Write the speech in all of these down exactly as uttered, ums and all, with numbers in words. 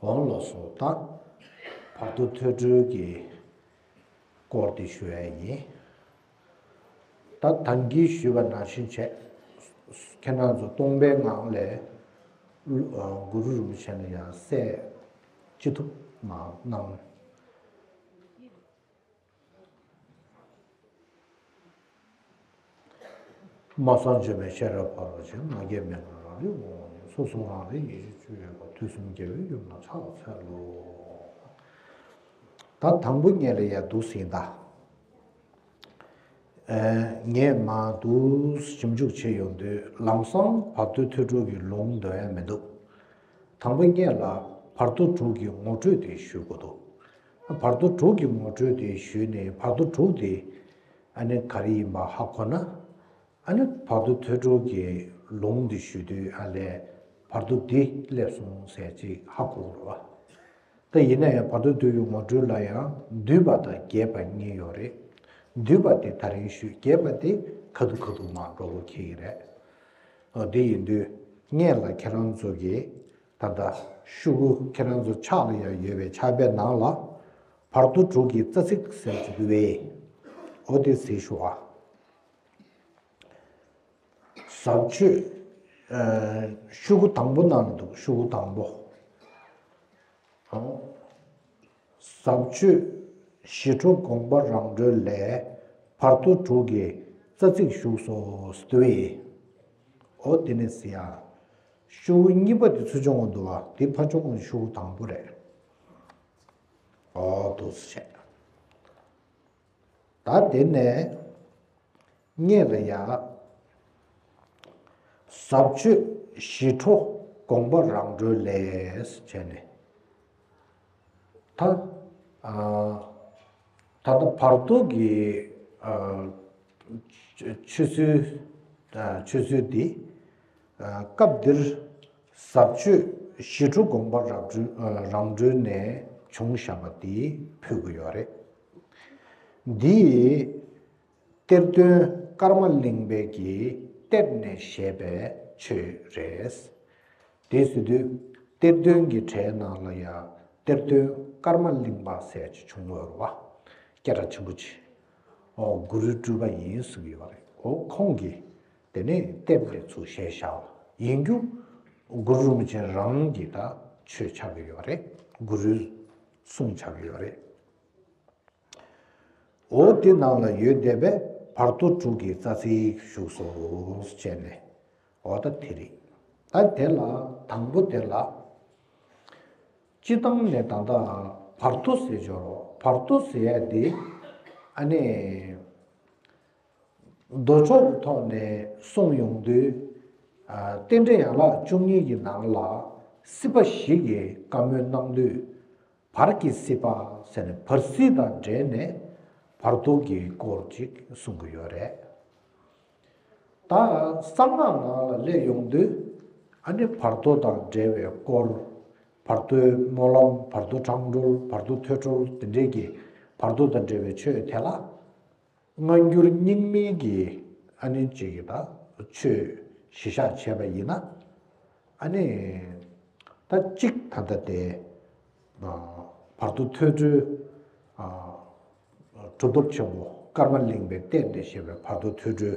འོང་ལགས་སོ། ད་བར་དོ་ཐོས་གྲོལ་གྱི་སྐོར་དེ་ཞུ་ཡ་ཡིན། ད་ད་གིན་ཞུས་པ་ནང་བཞིན་བྱས། ཁྱེད་རང་ཚོ་སྟོང་པའི་ངང་ལས་གུ་རུ་རིན་པོ་ཆེ་ལ་ཡང་སྲས་ཅི་ཐུབ་མ་གནང་། མ་གསང་འབྱོན་པའི་ཤེས་རབ་འཕེལ་བ་ཅན། ང་རྒྱལ་མེད་པར་རང་རིག་ངོ་བོ་ཉིད། སོ་སོ་རང་རིག་ཡེ་ཤེས་སྤྱོད་ཡུལ་དཔའ། དུས་གསུམ་རྒྱལ་བའི་ཡུམ་ལ་ཕྱག་འཚལ་ལོ། ད་དང་པོ་ངས་ལ་ཡ་འདུག་ཟིན་ད། ངས་མ་འདུག་ཞིབ་འཇུག་བྱེད་ཡོང་དུས་ལམ་སང་བར་དོ་ཐོས་གྲོལ་གྱི་ལུང་འདོན་ཡ་མི་འདུག་དང་པོ་ངས་ལ་བར་དོ་དྲུག་གི་ངོ་སྤྲོད་དེ་ཞུ་དགོས་འདུག་བར་དོ་དྲུག་གི་ངོ་སྤྲོད་དེ་ཞུས་ནས་བར་དོ་དྲུག་དེ་ཨ་ནི་ག་རེ་ཡིན་པ་ཧ་གོ་ན། ཨ་ནི་བར་དོ་ཐོས་གྲོལ་གྱི་ལུང་འདི་ཞུ་དུས་ཨ་ལས་བར་དོ་འདི་སླེབས་སོང་ཟེར་ཅིག་ཧ་གོ་དགོས་རེད་བ། ད་ཡིན་ན་ཡང་བར་དོ་འདི་ཡི་ངོ་སྤྲོད་ལ་ཡང་བསྡུས་པ་དང་རྒྱས་པ་གཉིས་ཡོད་རེད། བསྡུས་པ་དེ་ད་རིང་ཞུས། རྒྱས་པ་དེ་ཁ་ཐུག་ཁ་ཐུག་མར་འགྲོ་དགོས་ཀྱི་རེད། འོ་དེ་ཡིན་དུས་ངས་ལ་ཁྱེད་རང་ཚོ་གི་ད་ལྟ་ཤོག་གུ་ཁྱེད་རང་ཚོ་ཕྱག་ལ་ཡང་ཡོད་པའི་ཕྱག་དཔེ་ནང་ལ་བར་དོ་དྲུག་གི་རྩ་ཚིག་ཟེར་གྱི་འདུག་བས། འོ་དེ་གཟིགས་ཤོག་ཨ། ཟབ་ཆོས། ཤོག་གུ་དང་པོ་ནང་ལ་འདུག་ཤོག་གུ་དང་པོ། ཟབ་ཆོས་ཞི་ཁྲོ་དགོངས་པ་རང་གྲོལ་ལས། བར་དོ་དྲུག་གི་རྩ་ཚིག་བཞུགས་སོ་ཟེར་དུས། འོ་དེ་ནས་ཟེར་ཡ། ཤོག་གུ་གཉིས་པ་དེ་ཚུར་སྦྱོང་བ་འདུག་བ། དེ་ཕར་སྦྱོང་བ་ཤོག་གུ་དང་པོ་རེད། འོ་འདུག་སེ་བྱས། ད་དེ་ནས་ངས་ལ་ཡ། ཟབ་ཆོས་ཞི་ཁྲོ་དགོངས་པ་རང་གྲོལ་ལས་བྱས་ནས། ད་ཨ། ད་ལྟ་བར་དོ་གི་ཨ། ཆོས་ཚུལ། ཨ། ཆོས་ཚུལ་འདི། ཨ། སྐབས་འདིར་ཟབ་ཆོས་ཞི་ཁྲོ་དགོངས་པ་རབ་གྲོལ། ཨ། རང་གྲོལ་ནས་བྱུང་བཞག་པ་འདི་ཕུལ་གྱི་ཡོད་རེད། འདི་གཏེར་སྟོན་ཀརྨ་གླིང་པའི་གི་གཏེར་ནས་བཞེས་པའི་ཆོས་རེད། དེ་ཟེར་དུས་གཏེར་སྟོན་གྱི་གྲས་ནང་ལ་ཡང་གཏེར་སྟོན་ཀརྨ་གླིང་པ་ཟེར་ཅིག་བྱུང་ཡོད་རེད་བ། སྐད་གྲགས་ཆེན་པོ་ཅིག་འོ་གུ་རུའི་སྤྲུལ་པ་ཡིན་གསུངས་ཡོད་རེད། འོ་ཁོང་གིས་དེ་ནས་གཏེར་ནས་ཚུར་བཞེས་བཞག་པ་ཡིན་རྒྱུ། གུ་རུ་རིན་པོ་ཆེ་རང་གི་ད་ཆོས་ཆགས་ཀྱི་ཡོད་རེད། གུ་རུའི་གསུང་ཆགས་ཀྱི་ཡོད་རེད། འོ་དེ་ནང་ལ་ཡོད་བསྡད་པའི་བར་དོ་དྲུག་གི་རྩ་ཚིག་བཞུགས་སོ་བྱས་ནས། འོ་ད་དེ་རེད། ད་དེ་ལ་དང་པོ་དེ་ལ། སྤྱི་བཏང་ནས་ད་ལྟ་བར་དོ་ཟེར་ཆོག་རོགས། བར་དོ་ཟེར་ཡ་དེ་ཨ་ནི། མདོ་ཕྱོགས་ཀྱི་ཐོག་ནས་གསུངས་ཡོང་དུས། ཨ། རྟེན་འབྲེལ་ཡན་ལག་བཅུ་གཉིས་ཀྱི་ནང་ལ་སྲིད་པ་བཞི་གི་བཀའ་མོལ་གནང་དུས། བར་གྱི་སྲིད་པ་ཟེར་ནས་བར་སྲིད་དང་འབྲེལ་ནས་བར་དོ་གི་སྐོར་ཅིག་གསུང་གི་ཡོད་རེད། ད་གསང་སྔགས་ནང་ལ་སླེབས་ཡོང་དུས་ཨ་ནི་བར་དོ་དང་འབྲེལ་བའི་སྐོར། བར་དོའི་སྨོན་ལམ། བར་དོ་འཕྲང་སྒྲོལ། བར་དོ་ཐོས་གྲོལ། དེ་འདྲས་ཀྱི་བར་དོ་དང་འབྲེལ་བའི་ཆོས་དེ་ལ། སྔ་འགྱུར་རྙིང་མའི་གི་ཨ་ནི་ཅིག་གི་ད་ཆོས་གཞི་བཞག་བྱས་པ་ཡིན་ན། ཨ་ནི་ད་གཅིག་ད་ལྟ་དེ་བར་དོ་ཐོས་གྲོལ། གྲུབ་ཐོབ་ཆེན་པོ་ཀརྨ་གླིང་པའི་གཏེར་ནས་བཞེས་པའི་བར་དོ་ཐོས་གྲོལ་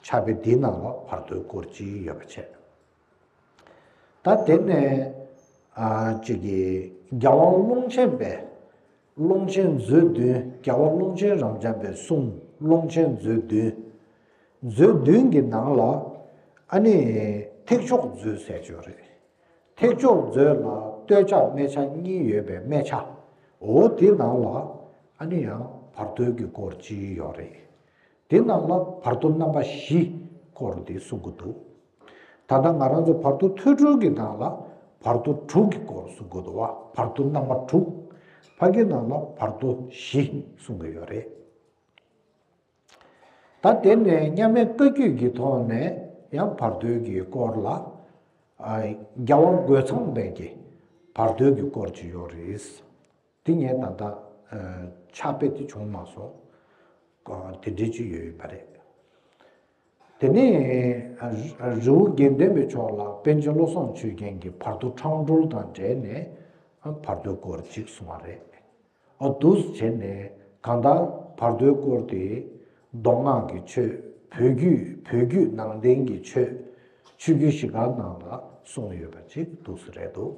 ཕྱག་དཔེ་འདིའི་ནང་ལ་བར་དོའི་སྐོར་ཅིག་ཡོད་པ་བྱས། ད་དེ་ནས་ཨ་ཅིག་གི་རྒྱལ་དབང་ཀློང་ཆེན་པའི། ཀློང་ཆེན་མཛོད་བདུན། རྒྱལ་བ་ཀློང་ཆེན་རབ་འབྱམས་པའི་གསུང་ཀློང་ཆེན་མཛོད་བདུན། མཛོད་བདུན་གྱི་ནང་ལ་ཨ་ནི་ཐེག་མཆོག་མཛོད་ཟེར་ཅིག་ཡོད་རེད། ཐེག་མཆོག་མཛོད་ལ་སྟོད་ཆ་སྨད་ཆ་གཉིས་ཡོད་པའི་སྨད་ཆ། འོ་དེ་ནང་ལ་ཨ་ནི་ཡང་བར་དོའི་གི་སྐོར་ཅིག་ཡོད་རེད། དེ་ནང་ལ་བར་དོ་རྣམ་པ་བཞི་སྐོར་འདི་གསུང་གི་འདུག་ད་ལྟ་ང་རང་ཚོ་བར་དོ་ཐོས་གྲོལ་གྱི་ནང་ལ་བར་དོ་དྲུག་གི་སྐོར་གསུང་གི་འདུག་བ། བར་དོ་རྣམ་པ་དྲུག་ཕ་གི་ནང་ལ་བར་དོ་བཞི་གསུང་གི་ཡོད་རེད། ད་དེ་ནས་མཉམ་མེད་བཀའ་བརྒྱུད་ཀྱི་ཐོག་ནས་ཡང་བར་དོའི་གི་སྐོར་ལ། ཨ། རྒྱལ་བ་རྒོད་ཚང་པའི་གི་བར་དོའི་གི་སྐོར་ཅིག་ཡོད་རེད། དེ་ངས་ད་ལྟ་ཨ། ཕྱག་དཔེ་དེ་བྱུང་མ་སོང་། ཨ། དེ་འདྲའི་ཅིག་ཡོད་ཡོད་པ་རེད། དེ་ནས་ཨ། རི་བོ་དགེ་ལྡན་པའི་ཕྱོགས་ལ་པཎ་ཆེན་བློ་བཟང་ཆོས་རྒྱན་གྱི་བར་དོ་འཕྲང་སྒྲོལ་དང་འབྲེལ་ནས་ བར་དོའི་སྐོར་ཅིག་གསུངས་པ་རེད། ཨ་འདུག་སེ་བྱས་ནས་གང་ལྟར་བར་དོའི་སྐོར་དེ་མདོ་སྔགས་ཀྱི་ཆོས། བོད་བརྒྱུད་བོད་བརྒྱུད་ནང་བསྟན་གྱི་ཆོས། ཆོས་བརྒྱུད་བཞི་ཀ་ནང་ལ་གསུངས་ཡོད་པ་ཅིག་འདུག་སེ་རེད་འདུག་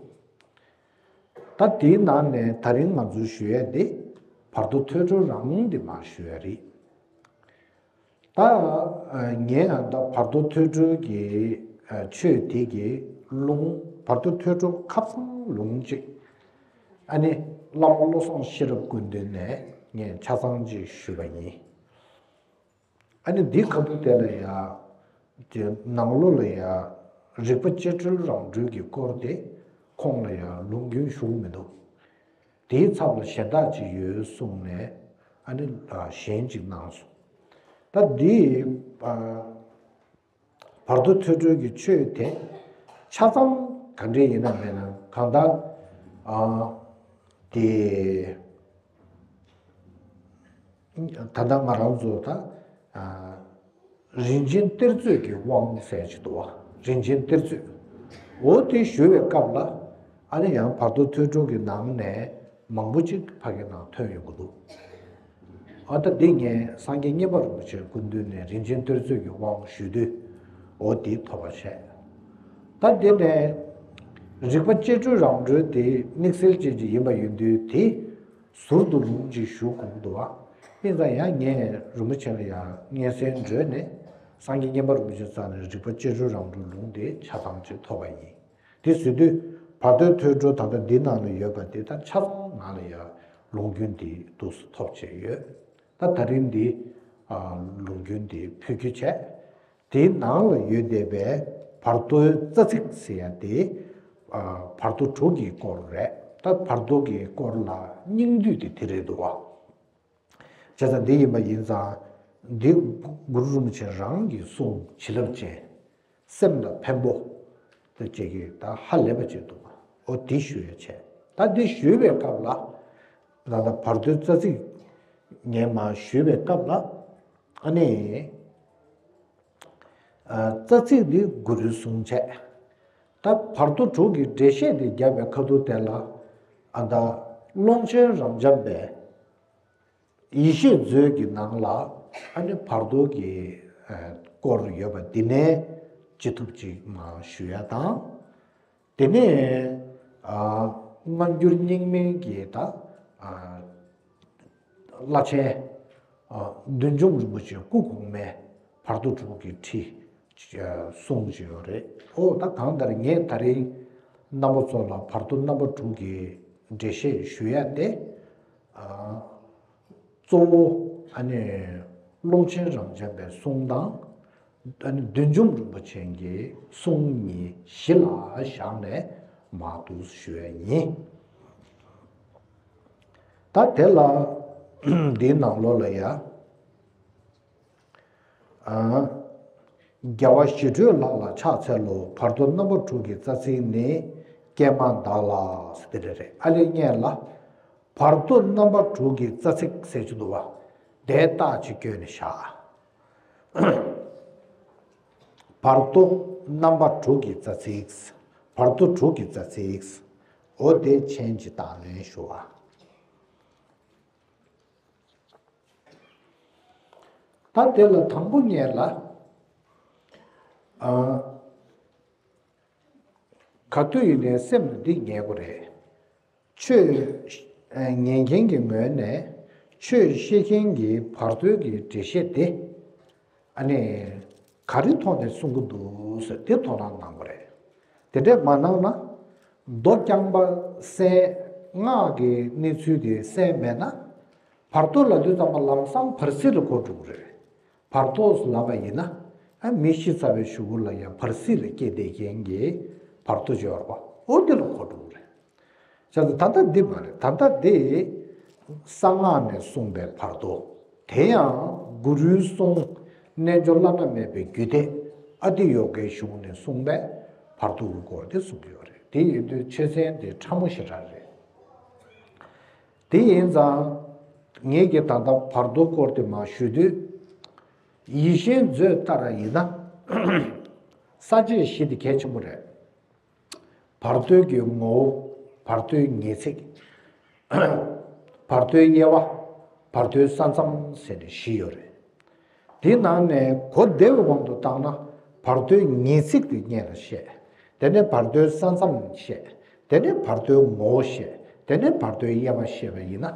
ད་དེའི་ནང་ནས་ད་རིང་ང་ཚོས་ཞུ་ཡས་དེ་བར་དོ་ཐོས་གྲོལ་རང་དེ་མར་ཞུ་ཡས་རེད། ད་ངས་ད་བར་དོ་ཐོས་གྲོལ་གྱི་ཆོས་དེ་གི་ལུང་། བར་དོ་ཐོས་གྲོལ་ཁ་སང་ལུང་གཅིག་ཨ་ནི་བླ་མ་བློ་བཟང་ཤེས་རབ་སྐུ་མདུན་ནས་ངས་ཆ་ཚང་གཅིག་ཞུས་པ་ཡིན། ཨ་ནི་འདི་ཁ་ཐུག་དེ་ལ་ཡ། དེ་ནང་ལོགས་ལ་ཡ། རིག་པ་དཔྱད་བྲལ་རང་གྲོལ་གྱི་སྐོར་དེ་ཁོང་ལ་ཡ་ལུང་རྒྱུན་ཞུ་གི་མི་འདུག་དེའི་ཚབ་ལ་གཞན་དག་ཅིག་ཡོད་གསུངས་ནས་ཨ་ནི་གཞན་ཅིག་གནང་སོང་། ད་འདི་བར་དོ་ཐོས་གྲོལ་གྱི་ཆོས་དེ་ཆ་ཚང་ག་འདྲས་ཡིན་ན་མེད་ན་གང་ལྟར་དེ། ད་ལྟ་ང་རང་ཚོ་ད། རིན་ཆེན་གཏེར་མཛོད་ཀྱི་དབང་ཟེར་གྱི་འདུག་བ། རིན་ཆེན་གཏེར་མཛོད། འོ་དེ་ཞུ་བའི་སྐབས་ལ་ཨ་ནི་ཡང་བར་དོ་ཐོས་གྲོལ་གྱི་ནང་ནས་མང་པོ་ཅིག་ཕ་གི་ནང་ཐོན་ཡོང་གི་འདུག་ཨ་ད་འདི་ངས་སངས་རྒྱས་མཉན་པ་རིན་པོ་ཆེའི་སྐུ་མདུན་ནས་རིན་ཆེན་གཏེར་མཛོད་ཀྱི་དབང་ཞུས་དུས་འོ་དེ་ཐོབ་པ་བྱས། ད་འདི་ནས་རིག་པ་དཔྱད་བྲལ་རང་གྲོལ་དེ་དམིགས་བསལ་ཅན་ཅིག་ཡིན་པ་ཡིན་དུས་དེ། ཟུར་དུ་ལུང་ཅིག་ཞུ་དགོས་ཀྱི་འདུག་བ། ཡིན་ཙང་ཡང་ངས་རིན་པོ་ཆེ་ལ་ཡང་སྙན་སེང་བརྗོད་ནས་སངས་རྒྱས་མཉན་པ་རིན་པོ་ཆེ་རྩ་ནས་རིག་པ་དཔྱད་བྲལ་རང་གྲོལ་ལུང་དེ་ཆ་ཚང་ཅིག་ཐོབ་པ་ཡིན། དེ་ཟེར་དུས་བར་དོའི་ཐོས་གྲོལ་ད་ལྟ་འདི་ནང་ལ་ཡོད་པ་དེ་དག་ཆ་ཚང་ང་ལ་ཡང་ལུང་རྒྱུན་དེ་འདུག་སེ་ཐོབ་བྱས་ཡོད། ད་ད་རིང་འདི་ལུང་རྒྱུན་དེ་ཕུལ་རྒྱུ་བྱས། དེའི་ནང་ལ་ཡོད་བསྡད་པའི་བར་དོའི་རྩ་ཚིག་ཟེར་ཡ་དེ། ཨ་བར་དོ་དྲུག་གི་སྐོར་རེད། ད་བར་དོ་གི་སྐོར་ལ་སྙིང་བསྡུས་དེ་དེ་རེད་འདུག་བ། བྱས་ཙང་འདི་ཡིན་པ་ཡིན་ཙང་འདི་གུ་རུ་རིན་པོ་ཆེ་རང་གི་གསུང་བྱིན་རླབས་ཅན། སེམས་ལ་ཕན་པོ། དེ་བཅས་ཀྱི་ད་ཧ་ལས་པ་ཅིག་འདུག་བ། འོ་དེ་ཞུ་ཡ་བྱས། ད་འདི་ཞུས་པའི་སྐབས་ལ། ད་ལྟ་བར་དོའི་རྩ་ཚིག་ངས་མར་ཞུས་པའི་སྐབས་ལ། ཨ་ནི། རྩ་ཚིག་འདི་གུ་རུའི་གསུང་བྱས། ད་བར་དོ་དྲུག་གི་འགྲེལ་བཤད་འདི་བརྒྱབ་པའི་ཁ་ཐུག་དེ་ལ། ཨ་ད་ཀློང་ཆེན་རབ་འབྱམས་པའི་ཡེ་ཤེས་མཛོད་ཀྱི་ནང་ལ་ཨ་ནི་བར་དོ་གི་སྐོར་ཡོད་པ་འདི་ནས་ཅི་ཐུབ་ཅིག་མར་ཞུ་ཡ་དང་། དེ་ནས་ཨ་སྔ་འགྱུར་རྙིང་མའི་གི་ད་ཨ་བླ་ཆེན་ཨ་བདུད་འཇོམས་རིན་པོ་ཆེ་སྐུ་གོང་མའི་བར་དོ་དྲུག་གི་ཁྲིད་ཨ་གསུང་བཞིན་ཡོད་རེད། ཨོ་ད་གང་ལྟར་ངས་ད་རིང་རྣམ་པ་ཚོ་ལ་བར་དོ་རྣམ་པ་དྲུག་གི་འགྲེལ་བཤད་ཞུ་ཡ་དེ་ཨ། གཙོ་བོ་ཨ་ནི་ཀློང་ཆེན་རབ་འབྱམས་པའི་གསུང་དང་། ཨ་ནི་བདུད་འཇོམས་རིན་པོ་ཆེ་གི་གསུང་གཉིས་གཞི་ལ་བཞག་ནས་མར་འདུག་ཞུ་ཡ་ཡིན། ད་དེ་ལ་འདིའི་ནང་ལོགས་ལ་ཡ། ཨ། རྒྱལ་བ་ཞི་ཁྲོའི་ལག་ལ་ཕྱག་འཚལ་ལོ། བར་དོ་རྣམ་པ་དྲུག་གི་རྩ་ཚིག་ནི། ཀྱེ་མ་བདག་ལ་ཟེར་དེ་འདྲ་རེད། ཨ་ལས་སྔོན་ལ། བར་དོ་རྣམ་པ་དྲུག་གི་རྩ་ཚིག་ཟེར་གྱི་འདུག་བ། དེ་རྟགས་ཅིག་བཀོད་ནས་བཞག་བར་དོ་རྣམ་པ་དྲུག་གི་རྩ་ཚིག་བར་དོ་དྲུག་གི་རྩ་ཚིག་འོ་དེ་མཆན་གྱིས་བཏགས་ནས་ཞུ་བ། ད་དེ་ལ་དང་པོ་ཉིད་ལ། ཨ། ག་དུས་ཡིན་ནའི་སེམས་ལ་འདི་ངེས་དགོས་རེད། ཆོས་ཉན་མཁན་གྱི་ངོས་ནས་ཆོས་བཤད་མཁན་གྱི་བར་དོའི་གི་འགྲེལ་བཤད་དེ། ཨ་ནི་ག་རེ་ཐོག་ནས་གསུང་གི་འདུག་ཟེར་དེ་དོ་སྣང་གནང་དགོས་རེད། དེ་འདྲས་མ་གནང་ན། མདོ་རྐྱང་པ་གསན། སྔགས་ཀྱི་གནས་ཚུལ་དེ་གསན་མེད་ན། བར་དོ་ལབ་དུས་ཙམ་པ་ལམ་སང་བར་སྲིད་ལ་འགྲོ་འགྲོ་གི་རེད། བར་དོ་ལབ་པ་ཡིན་ན། ཨ་མི་ཤི་ཚར་བའི་གཞུག་གུ་ལ་ཡང་བར་སྲིད་ལ་སྐྱེས་བསྡད་མཁན་གྱི་བར་དོ་སྦྱོར་བ་འོ་དེ་ལ་གོ་འགྲོ་གི་རེད། བྱས་ཙང་ད་ལྟ་འདི་མ་རེད། ད་ལྟ་འདི་གསང་སྔགས་ནས་གསུངས་པའི་བར་དོ། དེ་ཡང་གུ་རུའི་གསུང་རྣལ་འབྱོར་བླ་ན་མེད་པའི་རྒྱུད་སྡེ་ཨ་ཏི་ཡོ་གའི་གཞུང་ནས་གསུངས་པའི་བར་དོ་གི་སྐོར་དེ་གསུང་གི་ཡོད་རེད། དེ་ཡིན་དུས་ཆོས་ཚན་དེ་ཕྲ་མོ་ཞེ་དྲག་རེད། དེ་ཡིན་ཙང་ངེད་ཀྱིས་ད་ལྟ་བར་དོ་སྐོར་དེ་མར་ཞུ་དུས། ཡེ་ཤེས་མཛོད་ལྟར་ཡིན་ན། ས་བཅད་བཞི་དེ་གལ་ཆེན་པོ་རེད། བར་དོའི་གི་ངོ་བོ། བར་དོའི་ངེས་ཚིག་བར་དོའི་དབྱེ་བ། བར་དོའི་ས་མཚམས་ཟེར་ནས་བཞི་ཡོད་རེད། དེའི་ནང་ནས་གོ་བདེ་བའི་དབང་དུ་བཏང་ན། བར་དོའི་ངེས་ཚིག་དེ་སྔོན་ལ་བཤད། དེ་ནས་བར་དོའི་ས་མཚམས་བཤད། དེ་ནས་བར་དོའི་ངོ་བོ་བཤད། དེ་ནས་བར་དོའི་དབྱེ་བ་བཤད་པ་ཡིན་ན་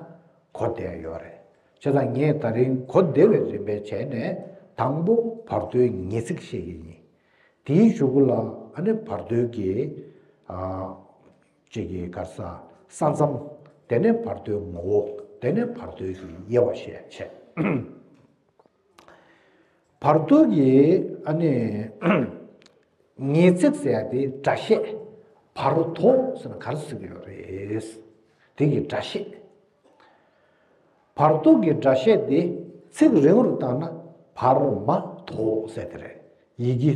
གོ་བདེ་ཡོད་རེད། བྱས་ཙང་ངས་ད་རིང་གོ་བདེ་བའི་རིམ་པས་བྱས་ནས་དང་པོ་བར་དོའི་ངེས་ཚིག་བཤད་ཀྱི་ཡིན། དེའི་གཞུག་གུ་ལ་ཨ་ནི་བར་དོའི་གི་ཨ་ཅིག་གི་ག་རེ་ཟ། ས་མཚམས། དེ་ནས་བར་དོའི་ངོ་བོ། དེ་ནས་བར་དོའི་གི་དབྱེ་བ་བཤད་བྱས། བར་དོ་གི་ཨ་ནི་ངེས་ཚིག་ཟེར་ཡ་དེ་སྒྲ་བཤད། བར་དོ་ཟེར་ན་ག་རེ་ཟེར་གི་ཡོད་རེད། དེ་གི་སྒྲ་བཤད། བར་དོ་གི་སྒྲ་བཤད་དེ་ཚིག་རིང་རུ་བཏང་ན་བར་མ་དོ་ཟེར་དེ་རེད། ཡི་གེ་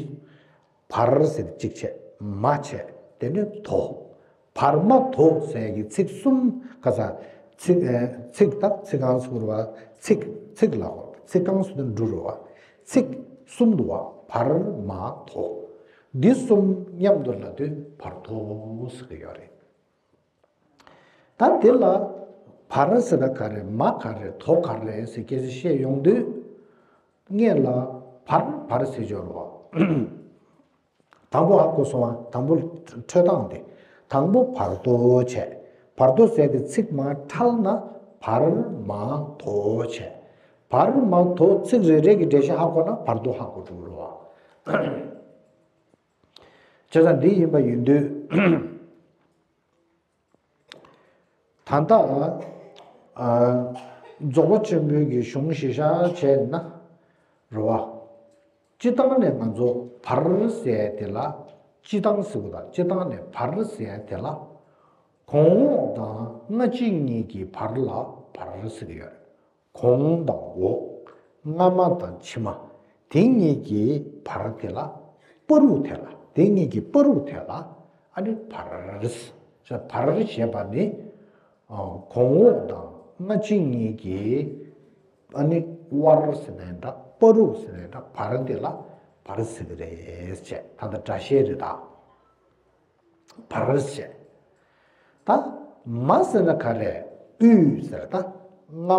བར་ཟེར་གཅིག་བྱས། མ་བྱས། དེ་ནས་དོ། བར་མ་དོ་ཟེར་གྱི་ཚིག་གསུམ་ག་ས། ཚིག་ཨེ་ཚིག་དང་ཚིག་རྐང་ཟེར་བ། ཚིག་ཚིག་ལ་གོ། ཚིག་རྐང་ཟེར་དུས་འབྲུ་རུ་བ། ཚིག་གསུམ་འདུག་བ། བར་མ་དོ། འདི་གསུམ་མཉམ་དུ་ལབ་དུས་བར་དོ་ཟེར་གྱི་ཡོད་རེད། ད་དེ་ལ་བར་ཟེར་ན་ག་རེ། མ་ག་རེ། དོ་ག་རེ་ཟེར་སྐད་ཆ་བཤད་ཡོང་དུས། སྔོན་ལ་བར་བར་ཟེར་ཆོག་རོ། དང་པོ་ཧ་གོ་སོང་བ། དང་པོ་འཕྲོས་སྟངས་དེ། དང་པོ་བར་དོ་བྱས། བར་དོ་ཟེར་དེ་ཚིག་མ་ཁྲལ་ན་བར་མ་དོ་བྱས། བར་མ་དོ་ཚིག་རེ་རེ་གི་འགྲེལ་བཤད་ཧ་གོ་ན་བར་དོ་ཧ་གོ་འགྲོ་རོ། བྱས་ཙང་འདི་ཡིན་པ་ཡིན་དུས། ད་ལྟ་ཨ་རྫོགས་པ་ཆེན་པོའི་གི་གཞུང་གཞི་བཞག་བྱས་ན་རེད་བ། སྤྱི་བཏང་ནས་ང་ཚོ་བར་ཟེར་དེ་ལ། སྤྱི་བཏང་ཟེར་བ་དང་སྤྱི་བཏང་ནས་བར་ཟེར་དེ་ལ། གོང་འོག་དང་སྔ་ཕྱི་གཉིས་ཀྱི་བར་ལ་བར་ཟེར་གྱི་ཡོད་རེད། གོང་དང་འོག་སྔ་མ་དང་ཕྱི་མ། དེ་གཉིས་ཀྱི་བར་དེ་ལ་བར་དོ་དེ་ལ། དེ་གཉིས་ཀྱི་བར་དོ་དེ་ལ་ཨ་ནི་བར། བར་ཞེས་པ་ནི། གོང་འོག་དང་སྔ་ཕྱི་གཉིས་ཀྱི་ཨ་ནི་དབར་ཟེར་ནའི་འདྲ། བར་དོ་ཟེར་ནའི་འདྲ། བར་དེ་ལ་བར་ཟེར་གྱི་རེད་ཅེས། ད་ལྟ་སྒྲ་བཤད་རེད་ད། བར་ཞེས། ད་མ་ཟེར་ན་ག་རེ། དབུས་ཟེར། ད་སྔ་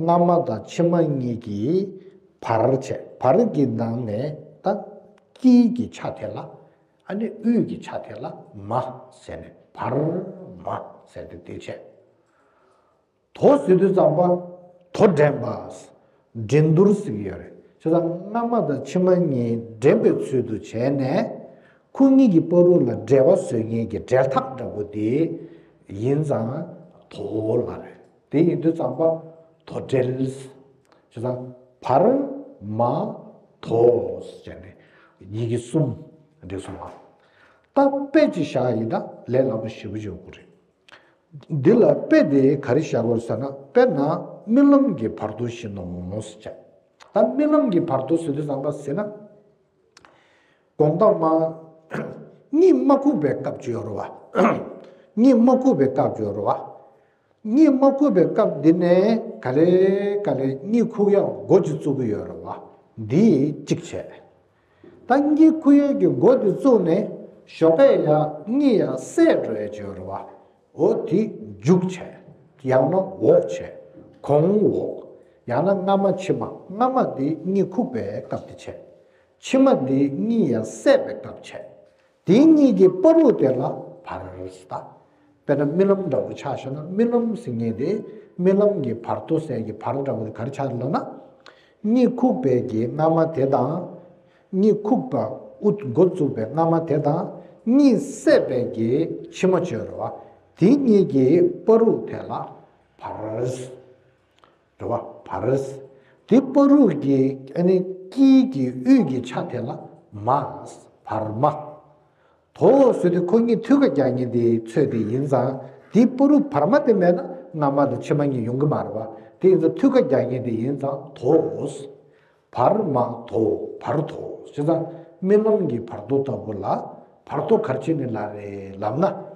སྔ་མ་དང་ཕྱི་མ་གཉིས་ཀྱི་བར་བྱས། བར་གྱི་ནང་ནས་ད་དཀྱིལ་གྱི་ཆ་དེ་ལ། ཨ་ནི་དབུས་ཀྱི་ཆ་དེ་ལ་མ་ཟེར་ནས་བར་མ་ཟེར་ཏེ་དེ་བྱས། དོ་ཟེར་དུས་ཙམ་པ། དོ་འགྲན་པ། འགྲན་བསྡུར་ཟེར་གྱི་ཡོད་རེད། བྱས་ཙང་སྔ་མ་དང་ཕྱི་མ་གཉིས་འགྲན་པའི་ཚུལ་དུ་བྱས་ནས། ཁོ་གཉིས་ཀྱི་བར་དོ་ལ་འབྲེལ་བ་བཟོ་མཁན་གྱི་འབྲེལ་ཐག་འདྲ་པོ་དེ་ཡིན་ཙང་དོ་ལ་རེད། དེ་ཡིན་དུས་ཙམ་པ་དོ་འབྲེལ། བྱས་ཙང་བར་མ་དོ་ཟེར་ནས་ཡི་གེ་གསུམ་འདི་གསུངས་པ། ད་དཔེ་ཅིག་བཞག་ཡིན་ན་ལས་སླ་པོ་ཞེ་པོ་ཅིག་ཡོང་གི་རེད། འདི་ལ་དཔེ་དེ་ག་རེ་བཞག་དགོས་ཟེར་ན། དཔེར་ན་རྨི་ལམ་གྱི་བར་དོ་བཞིན་ནོ་ཟེར་བྱས། ད་རྨི་ལམ་གྱི་བར་དོ་ཟེར་དུས་ཙམ་པ་ཟེར་ན། དགོང་དག་མ་གཉིད་མ་ཁུག་པའི་སྐབས་ཅིག་ཡོད་རེད་བ། གཉིད་མ་ཁུག་པའི་སྐབས་ཅིག་ཡོད་རེད་བ། གཉིད་མ་ཁུག་པའི་སྐབས་འདི་ནས་ག་ལེ་ག་ལེ་གཉིད་ཁུག་ཡག་འགོ་ཅིག་བཙུགས་ཀྱི་ཡོད་རེད་བ། འདི་གཅིག་བྱས། ད་གཉིད་ཁུག་ཡག་གི་འགོ་འདི་བཙུགས་ནས་ཞོགས་ཀས་ཡར་གཉིད་ཡར་སད་འགྲོ་ཡག་ཅིག་ཡོད་རེད་བ། འོ་དེ་མཇུག་བྱས། ཡང་ན་འོག་བྱས། གོང་འོག་ཡང་ན་སྔ་མ་ཕྱི་མ། སྔ་མ་དེ་གཉིད་ཁུག་པའི་སྐབས་དེ་བྱས། ཕྱི་མ་དེ་གཉིད་ཡར་སད་པའི་སྐབས་བྱས། དེ་གཉིས་ཀྱི་བར་དོ་དེ་ལ་བར་ཟེར། ད་དཔེར་ན་རྨི་ལམ་འདྲ་པོ་ཆ་བཞག་ན། རྨི་ལམ་ཟེར་མཁན་དེ་རྨི་ལམ་གྱི་བར་དོ་ཟེར་གྱི་བར་འདྲ་པོ་དེ་ག་རེ་ཆགས་ལབ་ན། གཉིད་ཁུག་པའི་གི་སྔ་མ་དེ་དང་། གཉིད་ཁུག་པ་འགོ་འགོ་བཙུགས་པའི་སྔ་མ་དེ་དང་། གཉིད་སད་པའི་གི་ཕྱི་མ་བྱས་རེད་བ། དེ་གཉིས་ཀྱི་བར་དོ་དེ་ལ་བར། རེད་བ། བར། དེ་བར་དོ་གི་ཨ་ནི་དཀྱིལ་གྱི་དབུས་ཀྱི་ཆ་དེ་ལ་མ། བར་མ། དོ་ཟེར་དུས་ཁོ་གཉིས་མཐུད་ཀ་རྒྱག་མཁན་དེའི་ཚོད་དེ་ཡིན་ཙང་། དེའི་བར་དོ་བར་མ་དེ་མེད་ན་སྔ་མ་དང་ཕྱི་མ་གཉིས་ཡོང་གི་མ་རེད་བ། དེ་ཡིན་ཙང་མཐུད་ཀ་རྒྱག་མཁན་དེ་ཡིན་ཙང་དོ། བར་མ་དོ། བར་དོ། བྱས་ཙང་རྨི་ལམ་གྱི་བར་དོ་ལྟ་བུ་ལ་བར་དོ་ག་རེ་བྱས་ནས་ལབ་རེད་ལབ་ན།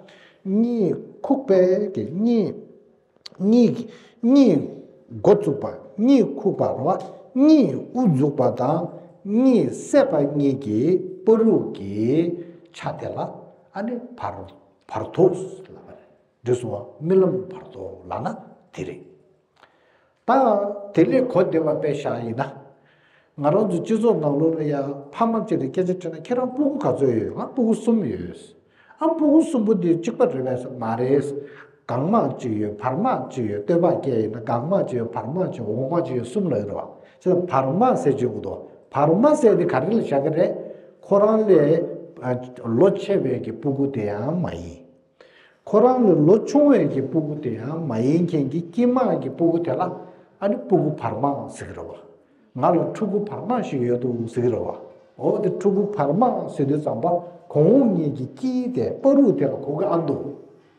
གཉིད་ཁུག་པའི་གི་གཉིད། གཉིད། གཉིད་འགོ་བཙུགས་པ། གཉིད་ཁུག་པ་རེད་བ། གཉིད་དབུ་འཛུགས་པ་དང་གཉིད་སད་པ་གཉིས་ཀྱི་བར་དོ་གི་ཆ་དེ་ལ་ཨ་ནི་བར། བར་དོ་ལབ་པ་རེད། འདི་སོང་བ་རྨི་ལམ་བར་དོ་ལབ་ན་དེ་རེད། ད་དེ་ལས་གོ་བདེ་བ་དཔེ་བཞག་ཡིན་ན། ང་རང་ཚོ་སྤྱི་ཚོགས་ནང་ལོགས་ལ་ཡ་ཕ་མ་གཅིག་ལ་སྐད་ཆ་དྲིས་ན། ཁྱེད་རང་སྤུ་གུ་ག་ཚོད་ཡོད། ང་སྤུ་གུ་གསུམ་ཡོད། ཨ། སྤུ་གུ་གསུམ་པོ་འདི་གཅིག་པ་རེད་པས་ཟེར། མ་རེད། སྒང་མ་གཅིག་ཡོད། བར་མ་གཅིག་ཡོད། སྟོད་པ་སྐྱེས་ཡིན་ན་སྒང་མ་གཅིག་ཡོད། བར་མ་གཅིག་ཡོད། འོག་མ་གཅིག་ཡོད། གསུམ་ལབ་ཀྱི་རེད་བ། བྱས་ཙང་བར་མ་ཟེར་གྱི་ཡོད་དོ། བར་མ་ཟེར་དེ་ག་རེ་ལ་བཞག་གི་རེད། ཁོ་རང་ལས་ལོ་ཆེ་བའི་གི་སྤུ་གུ་དེ་ཡང་མ་ཡིན། ཁོ་རང་ལས་ལོ་ཆུང་བའི་གི་སྤུ་གུ་དེ་ཡང་མ་ཡིན་མཁན་གྱི་དཀྱིལ་མ་གི་སྤུ་གུ་དེ་ལ་ཨ་ནི་སྤུ་གུ་བར་མ་ཟེར་གྱི་རེད་བ། ང་ལ་ཕྲུ་གུ་བར་མ་ཞིག་ཡོད་འདུག་ཟེར་གྱི་རེད་བ། འོ་དེ་ཕྲུ་གུ་བར་མ་ཟེར་དུས་ཙམ་པ་གོང་འོག་གཉིས་ཀྱི་དཀྱིལ་དེ་བར་དོ་དེ་ལ་གོ་གི་ཨ་འདུག་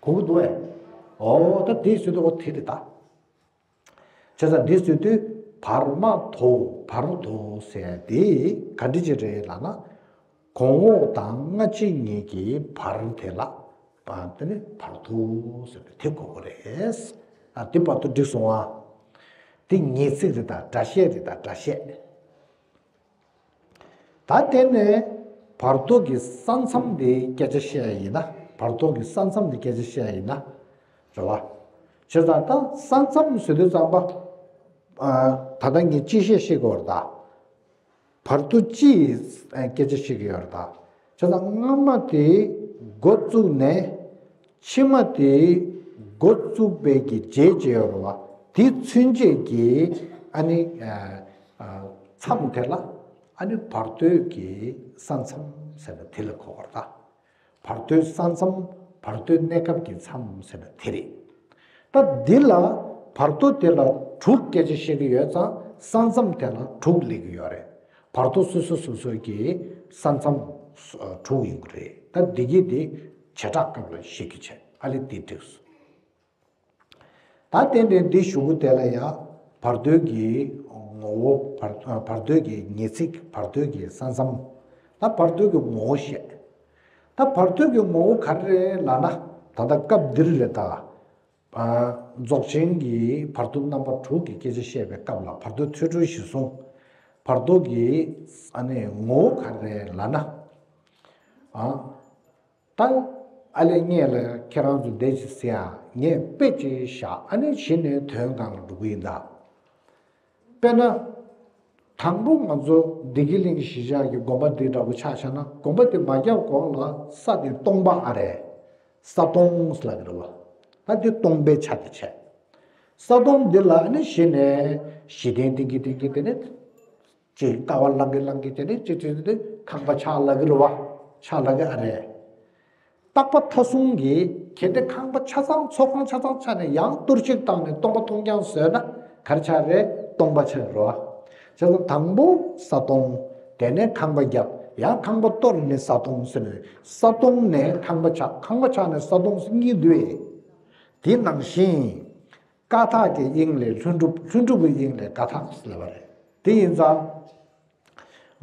གོ་གི་འདུག་ཨེ། འོ་ད་དེ་ཟེར་དུས་འོ་དེ་རེད་ད། བྱས་ཙང་འདི་ཟེར་དུས་བར་མ་དོ། བར་དོ་ཟེར་དེ་ག་འདྲ་ཅིག་རེད་ལབ་ན། གོང་འོག་དང་སྔ་ཕྱི་གཉིས་ཀྱི་བར་དེ་ལ་བ་དེ་ནི་བར་དོ་ཟེར་ནས་དེ་གོ་དགོས་རེད། ཨ། དེ་བར་དོ་འགྲིག་སོང་ཨ། དེ་ངེས་ཚིག་རེད་ད། སྒྲ་བཤད་རེད་ད། སྒྲ་བཤད། ད་དེ་ནས་བར་དོ་གི་ས་མཚམས་དེ་སྐད་ཆ་བཤད་ཡ་ཡིན་ན། བར་དོ་གི་ས་མཚམས་དེ་སྐད་ཆ་བཤད་ཡ་ཡིན་ན། རེད་བ། བྱས་ཙང་ད་ས་མཚམས་ཟེར་དུས་ཙམ་པ། ཨ། ད་ལྟ་ངས་སྤྱི་བཤད་བཤད་དགོས་རེད་ད། བར་དོ་སྤྱིའི་སྐད་ཆ་བཤད་ཀྱི་ཡོད་རེད་ད། བྱས་ཙང་སྔ་མ་དེ་འགོ་བཙུགས་ནས། ཕྱི་མ་དེ་འགོ་བཙུགས་པའི་གི་རྗེས་བྱས་ཡོད་རེད་བ། དེ་ཚུན་ཆད་ཀྱི་ཨ་ནི། ཨ། ཨ། མཚམས་དེ་ལ་ཨ་ནི་བར་དོའི་གི་ས་མཚམས་ཟེར་ན་དེ་ལ་གོ་བར་ད། བར་དོའི་ས་མཚམས། བར་དོའི་གནས་སྐབས་ཀྱི་མཚམས་ཟེར་ན་དེ་རེད། ད་འདི་ལ་བར་དོ་དེ་ལ་དྲུག་སྐད་ཆ་བཤད་ཀྱི་ཡོད་ཙང་ས་མཚམས་དེ་ལ་དྲུག་སླེབས་ཀྱི་ཡོད་རེད། བར་དོ་སོ་སོ་སོ་སོའི་གི་ས་མཚམས་དྲུག་ཡིན་གྱི་རེད། ད་འདི་གི་དེ་བྱེ་བྲག་སྐབས་ལ་བཤད་ཀྱི་བྱས། ཨ་ལས་དེ་འགྲིགས་སོང་། ད་ཏན་ཏན་འདི་གཞུག་གུ་དེ་ལ་ཡང་བར་དོའི་གི་ངོ་བོ། བར། བར་དོའི་གི་ངེས་ཚིག་བར་དོའི་གི་ས་མཚམས། ད་བར་དོའི་གི་ངོ་བོ་བཤད། ད་བར་དོའི་གི་ངོ་བོ་ག་རེ་རེད་ལབ་ན། ད་ལྟ་སྐབས་འདིར་རེད་ད། ཨ། རྫོགས་ཆེན་གྱི་བར་དོ་རྣམ་པ་དྲུག་གི་སྐད་ཆ་བཤད་པའི་སྐབས་ལ་བར་དོ་ཐོས་གྲོལ་གཞི་བཟུང་། བར་དོ་གི་ཨ་ནི་ངོ་བོ་ག་རེ་རེད་ལབ་ན། ཨ། ད་ཨ་ལས་ངས་ལ་ཁྱེད་རང་ཚོ་བསྡད་ཅིག་ཟེར་ཡ། ངས་དཔེ་ཅིག་བཞག་ཨ་ནི་གཞི་ནས་དོན་སྒང་ལ་འགྲོ་གི་ཡིན་ད། དཔེར་ན། དང་པོ་ང་ཚོ་བདེ་སྐྱིད་གླིང་གཞིས་ཆགས་ཀྱི་དགོན་པ་འདི་འདྲ་པོ་ཆ་བཞག་ན། དགོན་པ་དེ་མ་བརྒྱབ་གོང་ལ་ས་དེ་སྟོང་པ་ཨ་རེད། ས་སྟོང་ལབ་ཀྱི་རེད་བ། ད་དེ་སྟོང་པའི་ཆ་དེ་བྱས། ས་སྟོང་འདི་ལ་ནི་གཞི་ནས་གཞི་རྟེན་བཏིང་གི་བཏིང་གི་དེ་ནས། ཅིག་ཀ་བ་བླངས་གི་བླངས་གི་དེ་ནས་ཅིག་ཅིག་དེ་ཁང་པ་ཆགས་ལབ་ཀྱི་རེད་བ། ཆགས་ལབ་ཀྱི་ཨ་རེད། རྟག་པ་མཐའ་གསུམ་གྱི་གལ་ཏེ་ཁང་པ་ཆ་ཚང་ཚོགས་ཁང་ཆ་ཚང་ཆགས་ནས་ཡང་གཏོར་བཤིག་བཏང་ནས་སྟོང་པ་མཐོང་རྐྱང་བཟོས་ན་ག་རེ་ཆགས་རེད། སྟོང་པ་ཆགས་རེད་བ། བྱས་ཙང་དང་པོ་ས་སྟོང་། དེ་ནས་ཁང་པ་བརྒྱབ། ཡང་ཁང་པ་གཏོར་ནས་ས་སྟོང་ཟེར་ནས། ས་སྟོང་ནས་ཁང་པ་ཆགས། ཁང་པ་ཆགས་ནས་ས་སྟོང་ཟེར་གཉིས་འདུག་ཨེ། དེ་ནང་བཞིན། ཀ་དག་གི་དབྱིངས་ལས་ལྷུན་གྲུབ། ལྷུན་གྲུབ་ཀྱི་དབྱིངས་ལས་ཀ་དག་ལབ་པ་རེད། དེ་ཡིན་ཙང་།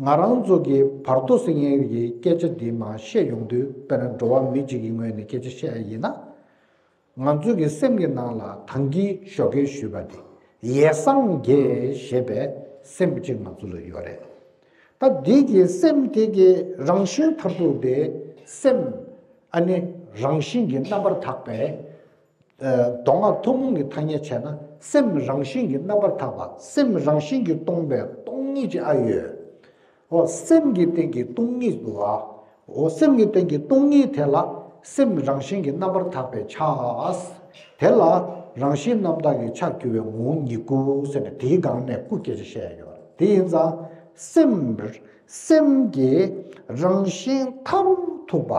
ང་རང་ཚོ་གི་བར་དོ་ཟེར་མཁན་གྱི་སྐད་ཆ་འདི་མར་བཤད་ཡོང་དུས། དཔེར་ན་འགྲོ་བ་མི་གཅིག་གི་ངོས་ནས་སྐད་ཆ་བཤད་ཡ་ཡིན་ན། ང་ཚོ་གི་སེམས་ཀྱི་ནང་ལ་ད་གིན་ཞོགས་ཀས་ཞུས་པ་དེ། ཡེ་སངས་རྒྱས་ཞེས་པའི་སེམས་གཅིག་ང་ཚོ་ལ་ཡོད་རེད། ད་འདི་གི་སེམས་དེ་གི་རང་བཞིན་མཐར་ཐུག་དེ། སེམས་ཨ་ནི་རང་བཞིན་གྱིས་རྣམ་པར་དག་པའི། ཨ། མདོ་སྔགས་ཐུན་མོང་གི་ཐ་སྙད་བྱས་ན། སེམས་རང་བཞིན་གྱིས་རྣམ་པར་དག་པ། སེམས་རང་བཞིན་གྱིས་སྟོང་པའི་སྟོང་ཉིད་ཅིག་ཨ་ཡོད། འོ། སེམས་ཀྱི་སྟེང་གི་སྟོང་ཉིད་འདུག་ཨ། འོ། སེམས་ཀྱི་སྟེང་གི་སྟོང་ཉིད་དེ་ལ་སེམས་རང་བཞིན་གྱིས་རྣམ་པར་དག་པའི་ཆ། དེ་ལ་རང་བཞིན་རྣམ་དག་གི་ཆ་གྱུར་པའི་ངོ་བོ་ཉིད་སྐུ་ཟེར་ནས་དེའི་སྒང་ནས་སྐུ་སྐད་ཆ་བཤད་ཡ་ཡོད་རེད། དེ་ཡིན་ཙང་སེམས། སེམས་ཀྱི་རང་བཞིན་མཐར་ཐུག་པ།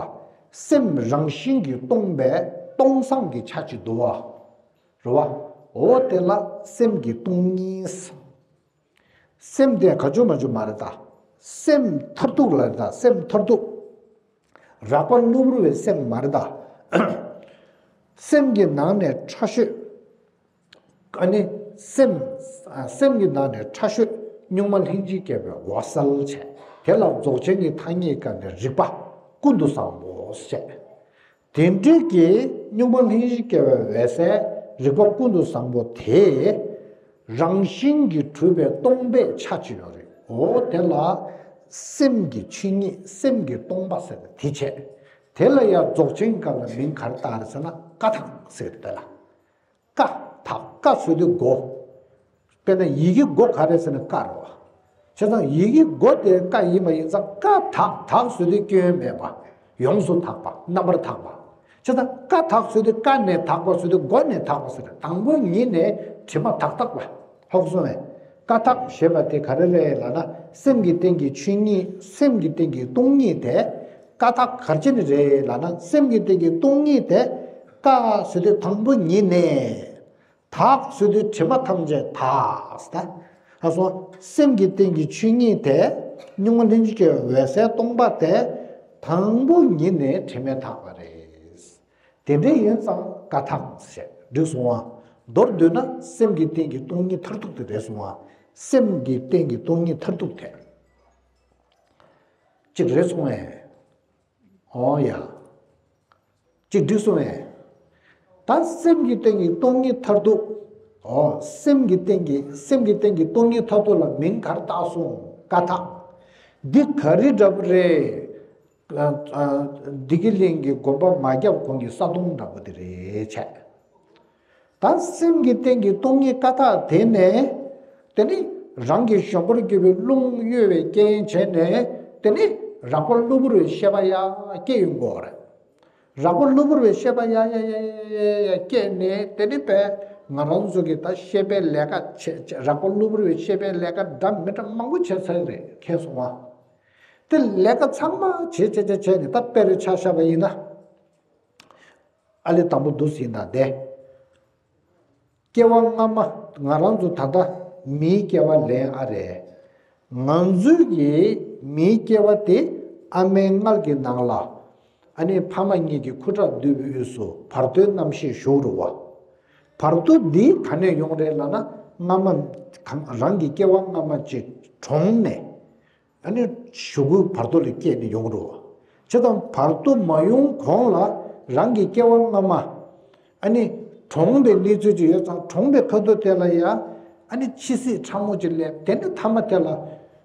སེམས་རང་བཞིན་གྱིས་སྟོང་པའི་སྟོང་སངས་ཀྱི་ཆ་ཅིག་འདུག་བ། རེད་བ། འོ་དེ་ལ་སེམས་ཀྱི་སྟོང་ཉིད། སེམས་དེ་ག་ཅུང་མ་ཅུང་མ་རེད་ད། སེམས་མཐར་ཐུག་ལ་རེད་ད། སེམས་མཐར་ཐུག་རགས་པ་གློ་བུར་བའི་སེམས་མ་རེད་ད། སེམས་ཀྱི་ནང་ནས་ཕྲ་ཤོས། ཨ་ནི་སེམས། སེམས་ཀྱི་ནང་ནས་ཕྲ་ཤོས་གཉུག་མ་ལྷན་ཅིག་སྐྱེས་པའི་འོད་གསལ་བྱས། དེ་ལ་རྫོགས་ཆེན་གྱི་ཐ་སྙད་བཀར་ནས་རིག་པ་ཀུན་ཏུ་བཟང་པོ་བྱས། དེ་འདྲའི་གི་གཉུག་མ་ལྷན་ཅིག་སྐྱེས་པའི་འོད་གསལ་རིག་པ་ཀུན་ཏུ་བཟང་པོ་དེ། རང་བཞིན་གྱིས་གྲུབ་པའི་སྟོང་པའི་ཆ་ཅིག་ཡོད་རེད། འོ་དེ་ལ་སེམས་ཀྱི་ཆོས་ཉིད། སེམས་ཀྱི་སྟོང་པ་ཟེར་ཏེ་དེ་བྱས། དེ་ལ་ཡང་རྫོགས་ཆེན་སྐབས་ལ་མིང་ག་རེ་བཏགས་རེད་ཟེར་ན་ཀ་དག་ཟེར་དེ་ལ། ཀ་དག་ཀ་ཟེར་དུས་མགོ། དཔེར་ན་ཡི་གེ་མགོ་ག་རེ་ཟེར་ན་ཀ་རེད་བ། བྱས་ཙང་ཡི་གེ་མགོ་དེ་ཀ་ཡིན་པ་ཡིན་ཙང་ཀ་དག་དག་ཟེར་དུས་སྐྱོན་མེད་པ། ཡོངས་སུ་དག་པ། རྣམ་པར་དག་པ། བྱས་ཙང་ཀ་དག་ཟེར་དུས་ཀ་ནས་དག་པ་ཟེར་དུས་མགོ་ནས་དག་པ་ཟེར། དང་པོ་ཉིད་ནས་དྲི་མ་དག་དག་པ། ཧོག་སོང་བས། ཀ་དག་ཞེས་པ་དེ་ག་རེ་རེད་ལབ་ན་སེམས་ཀྱི་སྟེང་གི་ཆོས་ཉིད། སེམས་ཀྱི་སྟེང་གི་སྟོང་ཉིད་དེ། ཀ་དག་ག་ཅི་ནས་རེད་ལབ་ན་སེམས་ཀྱི་སྟེང་གི་སྟོང་ཉིད་དེ། ཀ་ཟེར་དུས་དང་པོ་ཉིད་ནས། དག་ཟེར་དུས་དྲི་མ་ཐམས་ཅད་དག་ཟེར། ཨ་སོ། སེམས་ཀྱི་སྟེང་གི་ཆོས་ཉིད་དེ། གཉུག་མ་ལྷན་ཅིག་སྐྱེས་པའི་འོད་གསལ་སྟོང་པ་དེ། དང་པོ་ཉིད་ནས་དྲི་མས་དག་པ་རེད། དེ་འདྲ་ཡིན་ཙང་ཀ་དག་ཞེས་འགྲིག་སོང་བ། མདོར་བསྡུས་ན་སེམས་ཀྱི་སྟེང་གི་སྟོང་ཉིད་མཐར་ཐུག་དེ་རེད་སོང་བ། སེམས་ཀྱི་སྟེང་གི་སྟོང་ཉིད་མཐར་ཐུག་དེ། གཅིག་རེད་སོང་བས། ཨོ་ཡ། གཅིག་འགྲིག་སོང་བས། ད་སེམས་ཀྱི་སྟེང་གི་སྟོང་ཉིད་མཐར་ཐུག་ཨོ། སེམས་ཀྱི་སྟེང་གི་སེམས་ཀྱི་སྟེང་གི་སྟོང་ཉིད་མཐར་ཐུག་ལ་མིང་ག་རེ་བཏགས་སོང་། ཀ་དག་འདི་ག་རེ་འདྲ་པོ་རེད། ཨ། ཨ། བདེ་སྐྱིད་གླིང་གི་དགོན་པ་མ་བརྒྱབ་གོང་གི་ས་དོང་འདྲ་པོ་དེ་རེད་བྱས། ད་སེམས་ཀྱི་སྟེང་གི་སྟོང་ཉིད་ཀ་དག་དེ་ནས། དེ་ནི་རང་གི་གཞོམ་པར་གྱུར་པའི་རླུང་གཡོ་བའི་རྐྱེན་བྱས་ནས། དེ་ནི་རགས་པ་གློ་བུར་བའི་ཤེས་པ་ཡང་སྐྱེ་ཡོང་གི་ཡོད་རེད། རགས་པ་གློ་བུར་བའི་ཤེས་པ་ཡང་ཡང་ཡང་ཡང་སྐྱེས་ནས། དེ་ནི་པས་ང་རང་ཚོ་གི་ད་ཤེས་པའི་ལས་ཀ་བྱེད་བྱེད། རགས་པ་གློ་བུར་བའི་ཤེས་པའི་ལས་ཀ་འདྲ་མི་འདྲ་མང་པོ་བྱེད་ཚར་རེད། མཁྱེན་སོང་ང་། དེ་ལས་ཀ་ཚང་མ་བྱེད་བྱེད་བྱེད་བྱས་ནས་ད་དཔེ་རེ་ཆ་བཞག་པ་ཡིན་ན། ཨ་ལས་དང་པོ་འདུག་ཟིན་ད་དེ། སྐྱེ་བ་སྔ་མ། ང་རང་ཚོ་ད་ལྟ་མིའི་སྐྱེ་བ་ལེན་ཨ་རེད། ང་ཚོའི་གི་མིའི་སྐྱེ་བ་དེ་ཨ་མའི་མངལ་གྱི་ནང་ལ། ཨ་ནི་ཕ་མ་གཉིས་ཀྱི་ཁུ་ཁྲག་འདུས་པའི་དབུས་སུ་བར་དོའི་རྣམ་ཤེས་ཞུགས་རུ་བ། བར་དོ་འདི་ག་ནས་ཡོང་རེད་ལབ་ན་སྔ་མ། གང་རང་གི་སྐྱེ་བ་སྔ་མ་ཅིག་གྲོངས་ནས། ཨ་ནི་གཞུག་གུ་བར་དོ་ལ་སྐྱེས་ནས་ཡོང་གི་རེད། བྱས་ཙང་བར་དོ་མ་ཡོང་གོང་ལ་རང་གི་སྐྱེ་བ་སྔ་མ། ཨ་ནི་གྲོངས་པའི་གནས་ཚུལ་ཅིག་ཡོད་ཙང་གྲོངས་པའི་ཁ་ཐུག་དེ་ལ་ཡང་ཨ་ནི་འཆི་སྲིད་ཕྲ་མོ་ཅིག་སླེབས། དེ་ནས་ཐ་མ་དེ་ལ་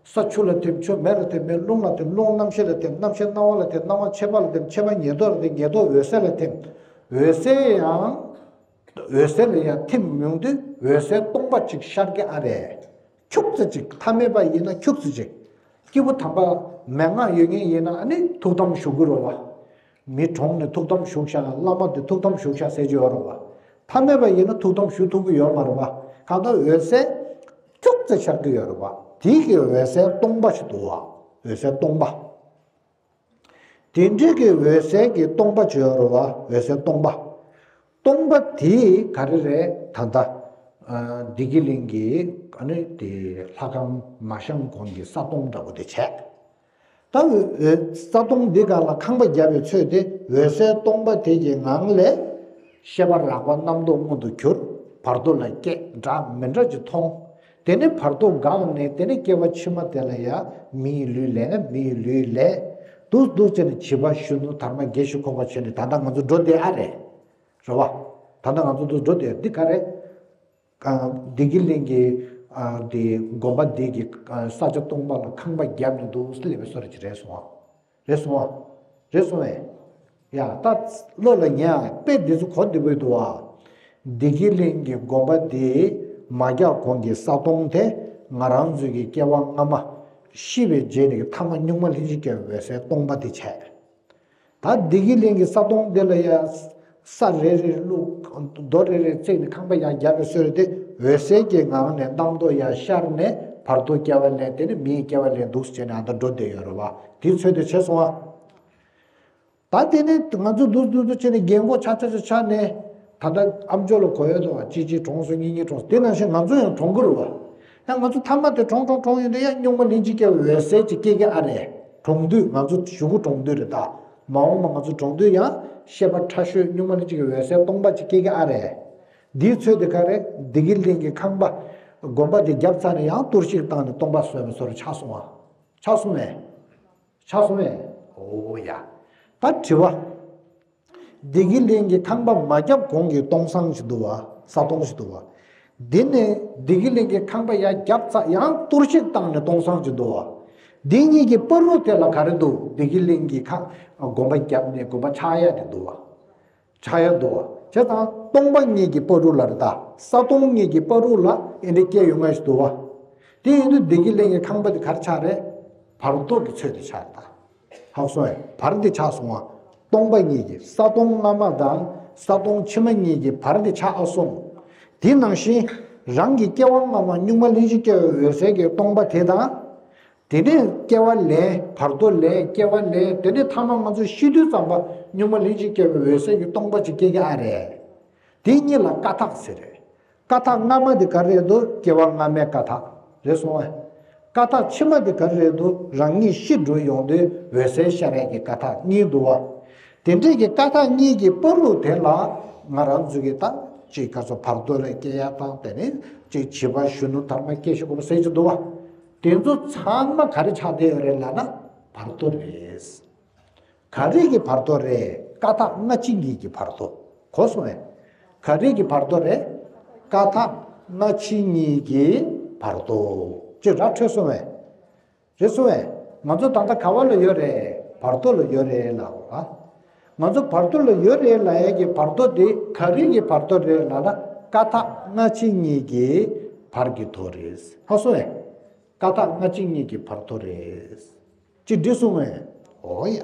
ས་ཆུ་ལ་ཐིམ། ཆུ་མེ་ལ་ཐིམ། མེ་རླུང་ལ་ཐིམ། རླུང་རྣམ་ཤེས་ལ་ཐིམ། རྣམ་ཤེས་སྣང་བ་ལ་ཐིམ། སྣང་བ་མཆེད་པ་ལ་ཐིམ། མཆེད་པ་ཉེར་བསྡོགས་ལ་ཐིམ། ཉེར་བསྡོགས་འོད་གསལ་ལ་ཐིམ། འོད་གསལ་ཡང་། འོད་གསལ་ལ་ཡང་ཐིམ་ཡོང་དུས་འོད་གསལ་སྟོང་པ་ཅིག་ཤར་གི་ཨ་རེད། ཁྱུག་ཙམ་ཅིག་ཐ་མལ་པ་ཡིན་ན་ཁྱུག་ཙམ་ཅིག་སྐྱེས་བུ་དམ་པ་མན་ངག་ཡོད་མཁན་ཡིན་ན་ཨ་ནི་ཐུགས་དམ་བཞུགས་ཀྱི་རེད་བ། མི་གྲོངས་ནས་ཐུགས་དམ་བཞུགས་ཤག་བླ་མ་དེ་ཐུགས་དམ་བཞུགས་ཤག་ཟེར་གྱི་ཡོད་རེད་བ། ཐ་མལ་པ་ཡིན་ན་ཐུགས་དམ་བཞུགས་ཐུབ་ཀྱི་ཡོད་མ་རེད་བ། གང་ལྟར་འོད་གསལ་ཁྱུག་ཙམ་ཤར་གྱི་ཡོད་རེད་བ། དེ་གི་འོད་གསལ་སྟོང་པ་ཞིག་འདུག་བ། འོད་གསལ་སྟོང་པ། དེ་འདྲའི་གི་འོད་གསལ་གྱི་སྟོང་པ་བརྗོད་རོ་བ། འོད་གསལ་སྟོང་པ། སྟོང་པ་དེ་ག་རེ་རེད་ད་ལྟ། ཨ། བདེ་སྐྱིད་གླིང་གི་ཨ་ནི་དེ་ལྷ་ཁང་མ་བཞེངས་གོང་གི་ས་སྟོང་འདྲ་པོ་དེ་བྱས། ད་འོད་ས་སྟོང་འདི་སྒང་ལ་ཁང་པ་བརྒྱབ་པའི་ཚོད་དེ་འོད་གསལ་སྟོང་པ་དེ་གི་ངང་ལས། ཤེས་པ་རགས་པ་རྣམ་རྟོག་མངོན་དུ་གྱུར། བར་དོ་ལ་སྐད་འདྲ་མི་འདྲ་ཅིག་མཐོང་། དེ་ནས་བར་དོ་འགག་ནས་དེ་ནས་སྐྱེ་བ་ཕྱི་མ་དེ་ལ་ཡང་མིའི་ལུས་ལེན་ན་མིའི་ལུས་ལེན། འདུག་འདུག་བྱས་ནས་བྱིས་པ་གཞོན་ནུ་དར་མ་རྒས་ཤིང་གོམས་པ་བྱས་ནས་ད་ལྟ་ང་ཚོ་འགྲོ་བསྡད་ཨ་རེད། རེད་བ། ད་ལྟ་ང་ཚོ་འདུག་འགྲོ་བསྡད་འདི་ག་རེད། ཨ། བདེ་སྐྱིད་གླིང་གི། ཨ། དེ་དགོན་པ་འདི་གི། ཨ། ས་ཆ་སྟོང་པ་ལ་ཁང་པ་བརྒྱབ་ནས་འདུག་སླེབས་པའི་བཟོ་འདྲ་ཅིག་རེད་སོང་ཨ། རེད་སོང་ཨ། རེད་སོང་ཨེ། ཡ་ད་བློ་ལ་ཉར། དཔེ་འདི་ཚོ་གོ་བདེ་པོ་འདུག་ཨ། བདེ་སྐྱིད་གླིང་གི་དགོན་པ་འདི་མ་བརྒྱབ་གོང་གི་ས་སྟོང་དེ་ང་རང་ཚོའི་གི་སྐྱེ་བ་སྔ་མ། ཤི་བའི་རྗེས་ནས་ཀྱི་ཐ་མ་གཉུག་མ་ལྷན་ཅིག་སྐྱེས་པའི་འོད་གསལ་སྟོང་པ་དེ་བྱས། ད་བདེ་སྐྱིད་གླིང་གི་ས་སྟོང་དེ་ལ་ཡ། ས་རེ་རེ་བླུགས། རྡོ་རེ་རེ་བརྩེགས་ནས་ཁང་པ་ཡར་བརྒྱབ་པའི་སྲོལ་དེ་འོད་གསལ་གྱི་ངང་ནས་རྣམ་རྟོག་ཡར་ཤར་ནས་བར་དོ་སྐྱེ་བ་ལེན། དེ་ནས་མིའི་སྐྱེ་བ་ལེན་འདུག་ཟེར་ནས་ཨ་ད་འགྲོ་བསྡད་ཡོད་རེད་བ། དེའི་ཚོད་དེ་བྱས་སོང་ཨ། ད་དེ་ནས་ང་ཚོ་འདུག་འདུག་འདུག་བྱས་ནས་རྒན་གོག་ཆགས་ཆགས་ཆགས་ཆགས་ནས། ད་ལྟ་ཨ་མཆོག་ལ་གོ་ཡོད་དོ། གཅིག་གཅིག་གྲོངས་སོང་། གཉིས་གཉིས་གྲོངས་སོང་། དེ་ནང་བཞིན་ང་ཚོ་ཡང་གྲོངས་ཀྱི་རེད་བ། ཡང་ང་ཚོ་ཐ་མ་དེ་གྲོངས་གྲོངས་གྲོངས་ཡོང་དུས་ཡང་གཉུག་མ་ལྷན་ཅིག་སྐྱེས་པའི་འོད་གསལ་ཅིག་སྐྱེ་གི་ཨ་རེད། གྲོངས་དུས་ང་ཚོ་གཞུག་གུ་གྲོངས་དུས་རེད་ད། མ་འོངས་པ་ང་ཚོ་གྲོངས་དུས་ཡང་ཤེས་པ་ཕྲ་ཤོས་གཉུག་མ་ལྷན་ཅིག་གི་འོད་གསལ་སྟོང་པ་ཅིག་སྐྱེ་གི་ཨ་རེད། འདིའི་ཚོད་དེ་ག་རེད། བདེ་སྐྱིད་གླིང་གི་ཁང་པ། དགོན་པ་དེ་བརྒྱབ་ཚར་ནས་ཡང་གཏོར་བཤིག་བཏང་ནས་སྟོང་པ་བཟོས་པའི་བཟོ་འདྲ་ཆགས་སོང་ཨ། ཆགས་སོང་ངས། ཆགས་སོང་ངས། ཨོ་ཡ། ད་དྲི་བ། བདེ་སྐྱིད་གླིང་གི་ཁང་པ་མ་བརྒྱབ་གོང་གི་སྟོང་སང་ཞིག་འདུག་བ། ས་སྟོང་ཞིག་འདུག་བ། འདི་ནས་བདེ་སྐྱིད་གླིང་གི་ཁང་པ་ཡར་བརྒྱབ་ཚར། ཡང་གཏོར་བཤིག་བཏང་ནས་སྟོང་སང་ཞིག་འདུག་བ། འདི་གཉིས་ཀྱི་བར་དུ་དེ་ལ་ག་རེ་འདུག་བདེ་སྐྱིད་གླིང་གི་ཁ་དགོན་པ་བརྒྱབ་ནས་དགོན་པ་ཆགས་ཡ་དེ་འདུག་བ། ཆགས་ཡ་འདུག་བ། བྱས་ཙང་སྟོང་པ་གཉིས་ཀྱི་བར་དུ་ལ་རེད་ད། ས་སྟོང་གཉིས་ཀྱི་བར་དུ་ལ་ཨེ་འདྲ་སྐྱེ་ཡོང་ངེས་ཤིག་འདུག་བ། དེ་ཡིན་དུས་བདེ་སྐྱིད་གླིང་གི་ཁང་པ་དེ་ག་རེ་ཆགས་རེད། བར་དོ་གི་ཚོད་དེ་ཆགས་རེད་ད། ཧ་གོ་སོང་ངས། བར་འདི་ཆགས་སོང་བ། སྟོང་པ་གཉིས་ཀྱི་ས་སྟོང་སྔ་མ་དང་ས་སྟོང་ཕྱི་མ་གཉིས་ཀྱི་བར་འདི་ཆགས་ཨ་སོང་། དེ་ནང་བཞིན་རང་གི་སྐྱེ་བ་སྔ་མ་གཉུག་མ་ལྷན་ཅིག་སྐྱེ་བའི་འོད་གསལ་གྱི་སྟོང་པ་དེ་དང་། དེ་ནས་སྐྱེ་བ་ལེན། བར་དོ་ལེན། སྐྱེ་བ་ལེན། དེ་ནས་ཐ་མ་ང་ཚོ་ཤི་དུས་ཙམ་པ་གཉུག་མ་ལྷན་ཅིག་སྐྱེ་བའི་འོད་གསལ་གྱི་སྟོང་པ་ཅིག་སྐྱེ་གི་ཨ་རེད། དེ་གཉིས་ལ་ཀ་དག་ཟེར་རེད། ཀ་དག་སྔ་མ་དེ་ག་རེ་རེད་འདུག་སྐྱེ་བ་སྔ་མའི་ཀ་དག་རེད་སོང་ངས། ཀ་དག་ཕྱི་མ་དེ་ག་རེ་རེད་འདུག་རང་ཉིད་ཤི་འགྲོ་ཡོང་དུས་འོད་གསལ་ཤར་ཡས་ཀྱི་ཀ་དག་གཉིས་འདུག་བ། དེ་འདྲས་ཀྱི་ཀ་དག་གཉིས་ཀྱི་བར་དུ་དེ་ལ་ང་རང་ཚོ་གི་ད་ཅིག་ག་ཚོད་བར་དོ་ལ་སྐྱེ་ཡ་དང་དེ་ནས་ཅིག་བྱིས་པ་གཞོན་ནུ་དར་མ་སྐྱེ་ཤོག་གོ་ཟེར་གྱི་འདུག་བ། དེ་ཚོ་ཚང་མ་ག་རེ་ཆགས་བསྡད་ཡོད་རེད་ལབ་ན་བར་དོ་རེད། ག་རེ་གི་བར་དོ་རེད། ཀ་དག་སྔ་ཕྱི་གཉིས་ཀྱི་བར་དོ། གོ་སོང་ངས། ག་རེ་གི་བར་དོ་རེད། ཀ་དག་སྔ་ཕྱི་གཉིས་ཀྱི་བར་དོ། ཅིག་ར་འཕྲོད་སོང་ངས། རེད་སོང་ངས། ང་ཚོ་ད་ལྟ་ག་བ་ལ་ཡོད་རེད། བར་དོ་ལ་ཡོད་རེད་ལབ་པ། ང་ཚོ་བར་དོ་ལ་ཡོད་རེད་ལབ་ཡས་ཀྱི་བར་དོ་དེ་ག་རེ་གི་བར་དོ་རེད་ལབ་ན་ཀ་དག་སྔ་ཕྱི་གཉིས་ཀྱི་བར་གྱི་དོ་རེད། ཧ་སོང་ངས། ཀ་དག་སྔ་ཕྱི་གཉིས་ཀྱི་བར་དོ་རེད། ཅིག་འགྲིག་སོང་ངས། འོ་ཡ།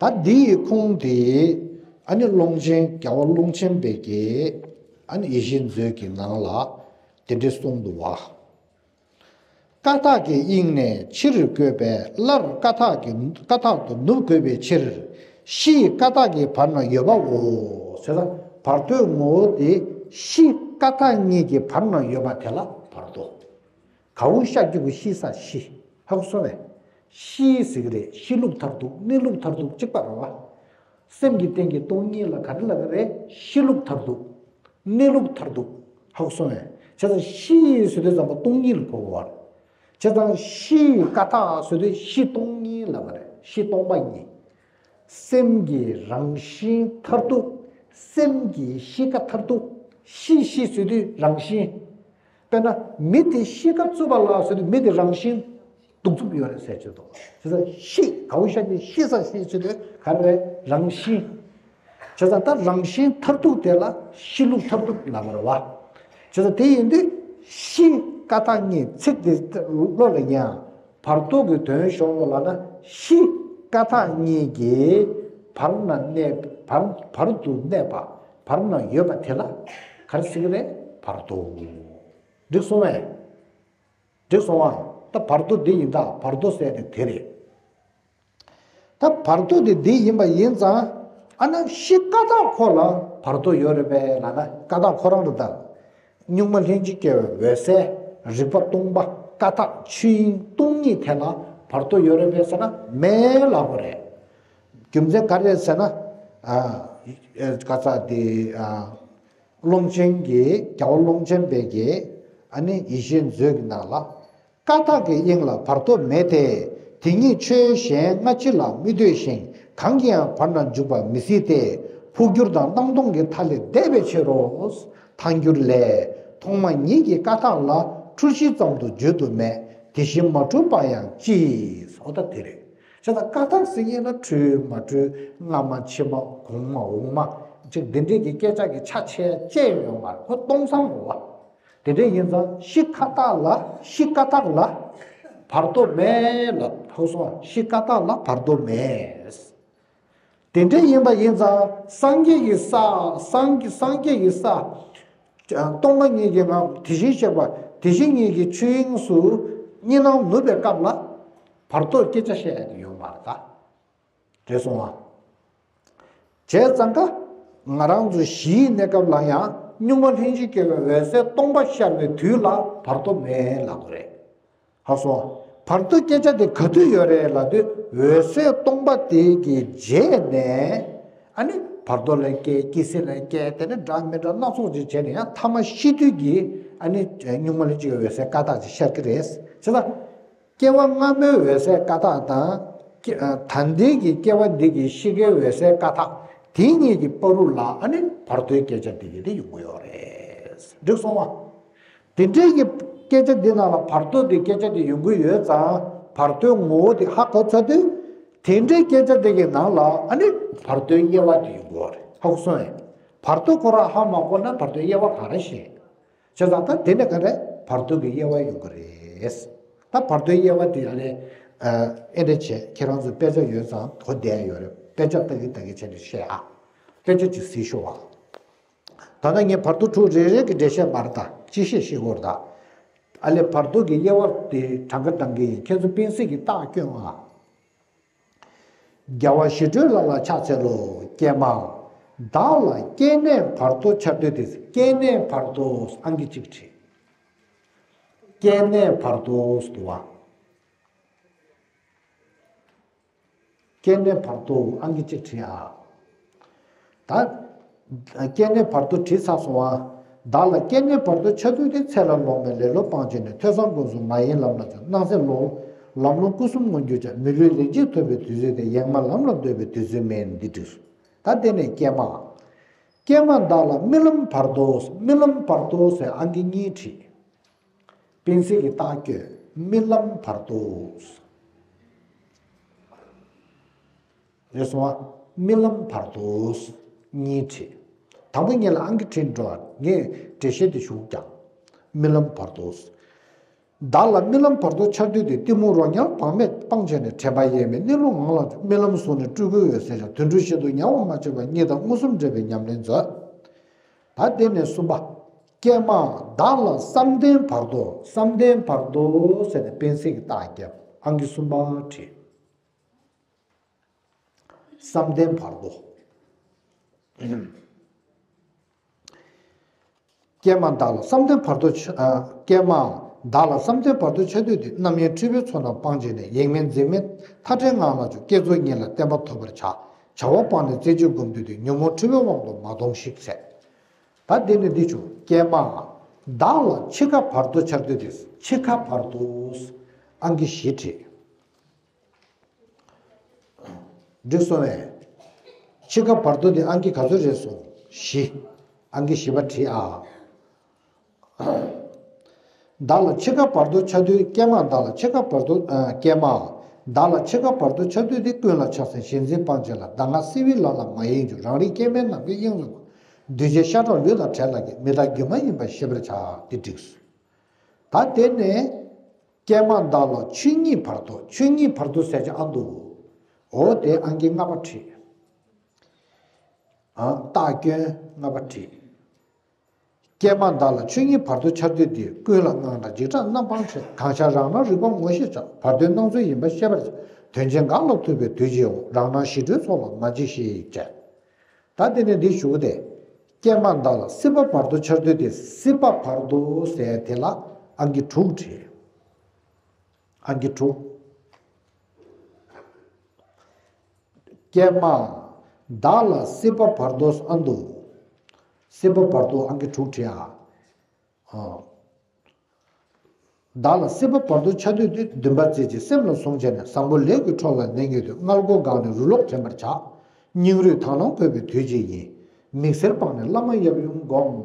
ད་འདི་ཡི་ཁུངས་དེ་ཨ་ནི་ཀློང་ཆེན་རྒྱལ་བ་ཀློང་ཆེན་པའི་གི་ཨ་ནི་ཡིད་བཞིན་མཛོད་ཀྱི་ནང་ལ་དེ་འདྲས་གསུངས་འདུག་བ། ཀ་དག་གི་དབྱིངས་ནས་ཕྱིར་བཀོད་པས་སླར་ཀ་དག་གི་ཀ་དག་ཏུ་ནུབ་དགོས་པའི་ཕྱིར། ཤི་ཀ་དག་གི་བར་ན་ཡོད་པའོ། ཟེར་ན་བར་དོའི་ངོ་བོ་དེ་ཤི་ཀ་དག་གཉིས་ཀྱི་བར་ན་ཡོད་པ་དེ་ལ་བར་དོ། ག་འོ་ཤ་རྒྱུ་གི་ཤི་ས་ཤི། ཧ་གོ་སོང་ངས། ཤི་ཟེར་གི་རེད། ཤི་ལུགས་མཐར་ཐུག་གནས་ལུགས་མཐར་ཐུག་གཅིག་པ་རེད་བ། སེམས་ཀྱི་སྟེང་གི་སྟོང་ཉིད་ལ་ག་རེ་ལབ་ཀྱི་རེད། ཤི་ལུགས་མཐར་ཐུག་གནས་ལུགས་མཐར་ཐུག་ཧ་གོ་སོང་ངས། བྱས་ཙང་ཤི་ཟེར་དུས་ཙམ་པ་སྟོང་ཉིད་ལ་གོ་དགོས་པ་རེད། བྱས་ཙང་ཤི་ཀ་དག་ཟེར་དུས་ཤི་སྟོང་ཉིད་ལབ་པ་རེད། ཤི་སྟོང་པ་ཉིད། སེམས་ཀྱི་རང་བཞིན་མཐར་ཐུག་སེམས་ཀྱི་གཤིས་ཀ་མཐར་ཐུག་ཤི་ཤི་ཟེར་དུས་རང་བཞིན། དཔེར་ན་མི་དེ་གཤིས་ཀ་རྩུབ་པ་ལ་ཟེར་དུས་མི་དེ་རང་བཞིན་གདུག་རྩུབ་ཡོད་རེད་ཟེར་གྱི་འདུག་བྱས་ཙང་ཤི་ག་འོ་ཤ་ནི་ཤི་ས་ཤི་ཟེར་དུས་ག་རེ་རེད། རང་བཞིན། བྱས་ཙང་ད་རང་བཞིན་མཐར་ཐུག་དེ་ལ་ཤི་ལུགས་མཐར་ཐུག་ལབ་པ་རེད་བ། བྱས་ཙང་དེ་ཡིན་དུས་ཤི་ཀ་དག་གཉིས་ཚིག་དེ་བློ་ལ་ཉར། བར་དོ་གི་དོན་ཤོང་བ་ལབ་ན་ཤི་ཀ་དག་གཉིས་ཀྱི་བར་ན་གནས་བར་བར་དུ་གནས་པ་བར་ན་ཡོད་པ་དེ་ལ་ག་རེ་ཟེར་གི་རེད། བར་དོ། འགྲིག་སོང་ངས། འགྲིག་སོང་ང་། ད་བར་དོ་འདི་ཡིན་ད་བར་དོ་ཟེར་དེ་དེ་རེད། ད་བར་དོ་དེ་འདི་ཡིན་པ་ཡིན་ཙང་ཨ་ན་ཤི་ཀ་དག་ཁོ་ལ་བར་དོ་ཡོད་རེད་པས་ལབ་ན་ཀ་དག་ཁོ་རང་རེད་ད། གཉུག་མ་ལྷན་ཅིག་སྐྱེ་བའི་འོད་གསལ་རིག་པ་སྟོང་པ་ཀ་དག་ཆོས་དབྱིངས་སྟོང་ཉིད་དེ་ལ་བར་དོ་ཡོད་རེད་པས་ཟེར་ན་མེད་ལབ་དགོས་རེད། རྒྱུ་མཚན་ག་རེ་རེད་ཟེར་ན། ཨ་ཨེ་ག་ས་དེ་ཨ་ཀློང་ཆེན་གྱི་རྒྱལ་བ་ཀློང་ཆེན་པའི་གི་ཨ་ནི་ཡིད་བཞིན་མཛོད་ཀྱི་ནང་ལ། ཀ་དག་གི་དབྱིངས་ལ་བར་དོ་མེད་དེ། དེ་ཉིད་ཆོས་གཞན་སྔ་ཕྱི་ལ་མི་ལྟོས་ཤིང་གང་གིའང་བར་ན་འཇུག་པ་མི་སྲིད་དེ། འཕོ་འགྱུར་དང་སྣང་སྟོང་གི་མཐའ་ལས་འདས་པའི་ཕྱིར་རོ། ཐལ་འགྱུར་ལས། ཐོག་མ་ཉིད་ཀྱི་ཀ་དག་ལ་འཁྲུལ་གཞི་ཙམ་དུ་བརྗོད་དུ་མེད། དེ་བཞིན་མ་འཁྲུལ་པ་ཡང་ཅི། འོ་ད་དེ་རེད། བྱས་ཙང་ཀ་དག་ཟེར་མཁན་ལ་འཁྲུལ་མ་འཁྲུལ་སྔ་མ་ཕྱི་མ་གོང་མ་འོག་མ་ཅིག་འདི་འདྲས་ཀྱི་སྐད་ཆ་གི་ཆ་ཆེ་ཅན་ཡོད་མ་རེད། ཁོ་སྟོང་སང་རེད་བ། དེ་འདྲས་ཡིན་ཙང་ཤི་ཀ་དག་ལ་ཤི་ཀ་དག་ལ་བར་དོ་མེད་ལ་ཕོ་སོང་ཤི་ཀ་དག་ལ་བར་དོ་མེད། དེ་འདྲས་ཡིན་པ་ཡིན་ཙང་སངས་རྒྱས་ཀྱི་ས་སངས་སངས་རྒྱས་ཀྱི་ས་སྟོང་པ་ཉིད་ཀྱི་ངང་དེ་བཞིན་གཤེགས་པ་དེ་བཞིན་ཉིད་ཀྱི་ཆོས་དབྱིངས་སུ་གཉིས་སྣང་ནུབ་པའི་སྐབས་ལ་བར་དོ་སྐད་ཆ་བཤད་ཡ་དེ་ཡོད་མ་རེད་ད། རེད་སོང་ཨ། བྱས་ཙང་ཀ་ང་རང་ཚོ་གཞིའི་གནས་སྐབས་ལ་ཡང་གཉུག་མ་ལྷན་ཅིག་སྐྱེ་བའི་འོད་གསལ་སྟོང་པ་ཤར་བའི་དུས་ལ་བར་དོ་མེད་ལབ་དགོས་རེད། ཧ་སོང་། བར་དོ་སྐད་ཆ་དེ་ག་དུས་ཡོད་རེད་ལབ་དུས་འོད་གསལ་སྟོང་པ་དེ་གི་རྗེས་ནས་ཨ་ནི་བར་དོ་ལ་སྐྱེ་སྐྱེ་སྲིད་ལ་སྐྱེ་དེ་ནི་འདྲ་མི་འདྲ་སྣ་ཚོགས་ཅིག་བྱས་ནས་ཡང་ཐ་མ་ཤི་དུས་ཀྱི་ཨ་ནི་གཉུག་མ་ལ་གཅིག་འོད་གསལ་ཀ་དག་ཅིག་ཤར་གི་རེད། བྱས་ཙང་སྐྱེ་བ་སྔ་མའི་འོད་གསལ་ཀ་དག་དང་། ད་ལྟའི་གི་སྐྱེ་བ་འདི་གི་ཤི་ཁའི་འོད་གསལ་ཀ་དག་དེ་གཉིས་ཀྱི་བར་དུ་ལ་ཨ་ནི་བར་དོའི་སྐད་ཆ་འདི་གི་དེ་ཡོང་གི་ཡོད་རེད། འགྲིག་སོང་བ། དེ་འདྲའི་གི་ སྐད་ཆ་འདི་ནང་ལ་བར་དོ་འདི་སྐད་ཆ་འདི་ཡོང་གི་ཡོད་ཙང་བར་དོའི་ངོ་བོ་འདི་ཧ་གོ་ཚར་དུས། དེ་འདྲའི་སྐད་ཆ་འདི་གི་ནང་ལ་ཨ་ནི་བར་དོའི་དབྱེ་བ་འདི་ཡོང་གི་ཡོད་རེད། ཧ་གོ་སོང་ངས། བར་དོ་ཁོ་རང་ཧ་མ་གོ་ན་བར་དོའི་དབྱེ་བ་ག་རེ་ཤེས། བྱས་ཙང་ད་དེ་ནས་ག་རེ་བར་དོ་གི་དབྱེ་བ་ཡོང་གི་རེད། ད་བར་དོའི་དབྱེ་བ་འདི་ཡང་ལས་ཨེ་འདྲ་བྱས། ཁྱེད་རང་ཚོ་དཔེ་ཆ་ཡོད་ཙང་གོ་བསྡད་ཡོད་རེད། དཔེ་ཆ་ལྟ་གི་ལྟ་གི་བྱས་ནས་བཤད་ཨ། དཔེ་ཆ་ཅིག་གཟིགས་ཤོག་ཨ། ད་ལྟ་ངས་བར་དོ་དྲུག་རེ་རེ་གི་འགྲེལ་བཤད་མར་དང་ཅི་ཤེས་ཤེས་སྐོར་དང་། ཨ་ལས་བར་དོ་གི་དབྱེ་བ་དེ་གྲངས་ཀ་གྲངས་ཀ་ཡིན། ཁྱེད་ཚོ་སྤེན་སྲིད་ཀྱི་རྟགས་སྐྱོན་ཨ། རྒྱལ་བ་ཞི་ཁྲོའི་ལམ་ལ་ཕྱག་འཚལ་ལོ། ཀྱེ་མ། བདག་ལ་སྐྱེ་གནས་བར་དོ་འཆར་དུས་དེ། སྐྱེ་གནས་བར་དོ་ཨང་ཀི་གཅིག་བྲིས། སྐྱེ་གནས་བར་དོ་འདུག་བ། སྐྱེ་གནས་བར་དོ་ཨང་ཀི་གཅིག་བྲིས་ཨ། ད། སྐྱེ་གནས་བར་དོ་བྲིས་ཚར་སོང་ཨ། བདག་ལ་སྐྱེ་གནས་བར་དོ་འཆར་དུས་དེ། ཚེ་ལ་ལོག་མེད་ལེ་ལོ་སྤངས་བྱས་ནས། ཐོས་བསམ་སྒོམ་གསུམ་མ་ཡེངས་ལམ་ལ་སྦྱངས། སྣང་སེམས་ལོག་ལམ་ལྷོང་སྐུ་གསུམ་མངོན་གྱུར་ཅན། མི་ལུས་ལེགས་བརྒྱད་ཐོབ་པའི་དུས་ཚོད་དེ། ཡེངས་མ་ལམ་ལ་སྡོད་པའི་དུས་ཚོད་མིན། འདི་བྲིས་སོང་། ད་དེ་ནས་ཀྱེ་མ། ཀྱེ་མ་བདག་ལ་རྨི་ལམ་བར་དོ། རྨི་ལམ་བར་དོ་ཟེར་ཨང་ཀི་གཉིས་བྲིས། སྤེན་སྲིད་ཀྱི་རྟགས་སྐྱོན། རྨི་ལམ་བར་དོ། རེད་སོང་ཨ། རྨི་ལམ་བར་དོ། གཉིས་བྲིས། དང་པོ་ངེད་ལ་ཨང་ཀི་བྲིས་འགྲོ། ངས་འགྲེལ་བཤད་དེ་ཞུགས་ཀྱང་། རྨི་ལམ་བར་དོ། བདག་ལ་རྨི་ལམ་བར་དོ་འཆར་དུས་དེ། གཏི་མུག་རོ་མྱགས་བག་མེད་སྤངས་བྱས་ནས། དྲན་པ་ཡེངས་མེད་གནས་ལུགས་ངང་ལ་འཇུག་རྨི་ལམ་བཟུང་ནས་སྤྲུལ་སྐུའི་འོད་ཟེར་འཆར། དུད་འགྲོ་བཞིན་དུ་ཉལ་བ་མ་བྱས་པར། གཉིད་དང་མངོན་སུམ་འདྲེས་པའི་ཉམས་ལེན་མཛོད། ད་དེ་ནས་གསུམ་པ། ཀྱེ་མ་བདག་ལ་བསམ་གཏན་བར་དོ། བསམ་གཏན་བར་དོ་ཟེར་ནས་སྤེན་སྲིད་ཀྱི་རྟགས་བརྒྱབ། ཨང་ཀི་གསུམ་པ་བྲིས། བསམ་གཏན་བར་དོ། ཀྱེ་མ་བདག་ལ་བསམ་གཏན་བར་དོ་འཆར། ཨ། ཀྱེ་མ་བདག་ལ་བསམ་གཏན་བར་དོ་འཆར་དུས་དེ། རྣམ་གཡེང་འཁྲུལ་པའི་ཚོགས་རྣམས་སྤངས་བྱས་ནས། ཡེངས་མེད་འཛིན་མེད་མཐའ་བྲལ་ངང་ལ་འཇུག་སྐྱེ་ཚུལ་ཉིད་ལ་བརྟན་པ་ཐོབ་པར་བྱ། བྱ་བ་སྤངས་ནས་རྩེ་གཅིག་སྒོམ་དུས་དེ། ཉོན་མོངས་འཁྲུལ་པའི་དབང་དུ་མ་ལྡོངས་ཤིག་ཟེར། ད་འདི་ནི་འདི་བྱུང་། ཀྱེ་མ། བདག་ལ་འཆི་ཁ་བར་དོ་འཆར་དུས་དེ། འཆི་ཁ་བར་དོ། ཨང་ཀི་བཞི་བྲིས། འགྲིག་སོང་བས། འཆི་ཁ་བར་དོ་དེ་ཨང་ཀི་ག་ཚོད་རེད་སོང་། བཞི། ཨང་ཀི་བཞི་པ་བྲིས་ཨ། བདག་ལ་འཆི་ཁ་བར་དོ་འཆར་དུས། ཀྱེ་མ་བདག་ལ་འཆི་ཁ་བར་དོ། ཨ། ཀྱེ་མ། བདག་ལ་འཆི་ཁ་བར་དོ་འཆར་དུས་དེ། ཀུན་ལ་ཆགས་སེམས་ཞེན་འཛིན་སྤངས་བྱས་ལ། གདམས་ངག་བསིལ་བའི་ལམ་ལ་མ་ཡེངས་འཇུག་རང་རིག་སྐྱེ་མེད་ནམ་མཁའི་དབྱིངས་སུ། འདུས་བྱས་ཤ་ཁྲག་ལུས་དང་བྲལ་ལ་སྐྱེ། མི་རྟག་སྒྱུ་མ་ཡིན་པ་ཤེས་པར་བྱ། དེ་འགྲིགས་སོང་། ད་དེ་ནས། ཀྱེ་མ་བདག་ལ་ཆོས་ཉིད་བར་དོ། ཆོས་ཉིད་བར་དོ་ཟེར་གྱི་ཨ་འདུག་འོ་དེ་ཨང་ཀི་ལྔ་པ་བྲིས། ཨ། རྟགས་སྐྱོན་ལྔ་པ་བྲིས། ཀྱེ་མ་བདག་ལ་ཆོས་ཉིད་བར་དོ་འཆར་དུས་དེ། ཀུན་ལ་དངངས་སྐྲག་འཇིགས་སྐྲག་རྣམ་སྤངས་བྱས། གང་ཤར་རང་སྣང་རིག་པ་ངོ་ཤེས་བྱ། བར་དོའི་སྣང་ཚུལ་ཡིན་པ་ཤེས་པར་བྱ། དོན་ཆེན་འགག་ལ་ཐུག་པའི་དུས་ཀྱི་འོང་། རང་སྣང་ཞི་ཁྲོའི་ཚོགས་ལ་མ་འཇིགས་ཤིག་ཅེས། ད་དེ་ནས་འདི་ཞུ་སྟེ། ཀྱེ་མ་བདག་ལ་སྲིད་པ་བར་དོ་འཆར་དུས་དེ། སྲིད་པ་བར་དོ་ཟེར་དེ་ལ་ཨང་ཀི་དྲུག་བྲིས། ཨང་ཀི་དྲུག་ཀྱེ་མ། བདག་ལ་སྲིད་པ་བར་དོ་ཨ་འདུག་སྲིད་པ་བར་དོ་ཨང་ཀི་དྲུག་བྲིས་ཨ། ཨ། བདག་ལ་སྲིད་པ་བར་དོ་འཆར་དུས་དེ། འདུན་པ་རྩེ་གཅིག་སེམས་ལ་བཟུང་བྱས་ནས། བཟང་པོ་ལས་ཀྱི་འཕྲོ་ལ་ལྡན་གྱུར་དུས། མངལ་སྒོ་འགགས་ནས་རུ་ལོག་དྲན་པར་བྱ། སྙིང་རུས་དང་བླངས་འཁོལ་བའི་དུས་གཅིག་ཡིན། མིག་སེར་སྤངས་ནས་བླ་མ་ཡབ་ཡུམ་བསྒོམ།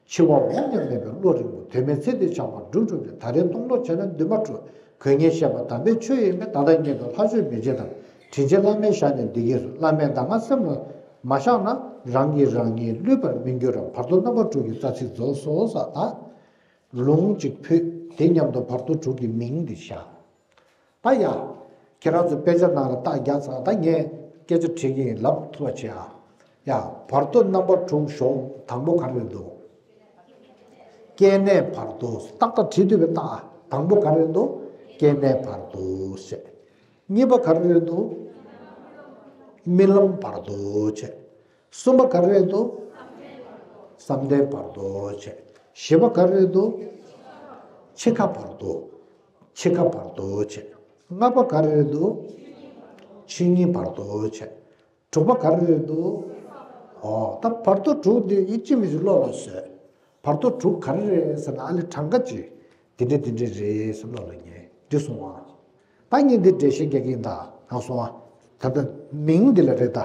འཆི་བ་འོང་སྙམ་མེད་པའི་བློ་རིང་པོ། དོན་མེད་ཚེ་འདིའི་ཆགས་པ་སྒྲུབ་སྒྲུབ་ནས། ད་རེས་སྟོང་ལོག་བྱས་ན་འདུན་པ་འཁྲུགས། གོ་ཉན་བཤད་པ་དམ་པའི་ཆོས་ཡིན་པས། ད་ལྟ་ཉིད་དུ་ལྷ་ཆོས་མི་བྱེད་དམ། དྲིན་ཆེན་བླ་མའི་ཞལ་ནས་འདི་སྐད་གསོལ། བླ་མའི་གདམས་ངག་སེམས་ལ་མ་བཞག་ན། རང་གིས་རང་ཉིད་བསླུས་པར་མི་འགྱུར་རམ། བར་དོ་རྣམ་པ་དྲུག་གི་རྩ་ཚིག་རྫོགས་སོ། ས་ད། ལུང་གཅིག་ཕུད། དེ་མཉམ་དུ་བར་དོ་དྲུག་གི་མིང་འདི་བཞག་ད་ཡ། ཁྱེད་རང་ཚོ་དཔེ་ཆ་ནང་ལ་རྟགས་རྒྱག་ཚར། ད་ངས་སྐད་ཆ་དྲི་གི་ཡིན། ལབ་ཐུབ་པ་བྱེད་ཨ། ཡ། བར་དོ་རྣམ་པ་དྲུག་ཞོག་དང་པོ་ག་རེ་འདུག་སྐྱེ་གནས་བར་དོ། ཏག་ཏག་བྲིས་འདུག་པས། ཏག་དང་པོ་ག་རེ་འདུག་སྐྱེ་གནས་བར་དོ་ཟེར། གཉིས་པ་ག་རེ་འདུག་རྨི་ལམ་བར་དོ་བྱས། གསུམ་པ་ག་རེ་རེད་འདུག་བསམ་གཏན་བར་དོ་བྱས། བཞི་པ་ག་རེ་རེད་འདུག་འཆི་ཁ་བར་དོ། འཆི་ཁ་བར་དོ་བྱས། ལྔ་པ་ག་རེ་རེད་འདུག་ཆོས་ཉིད་བར་དོ་བྱས། དྲུག་པ་ག་རེ་རེད་འདུག་ཨོ། ད་བར་དོ་དྲུག་འདི་ཡིད་ཆེས་མི་ཞིག་བློ་ལ་བཟོས། བར་དོ་དྲུག་ག་རེ་རེད་ཟེར་ན། ཨ་ལེ་གྲངས་ཀ་ཅིག་འདི་འདྲ་འདི་འདྲ་རེད་ཟེར་བློ་ལ་ངེས། འདི་སོང་བ། ད་ངས་འདི་འགྲེལ་བཤད་རྒྱག་གི་ཡིན། ད་ང་སོང་བ། ད་ལྟ་མིང་འདི་ལ་རེད། ད་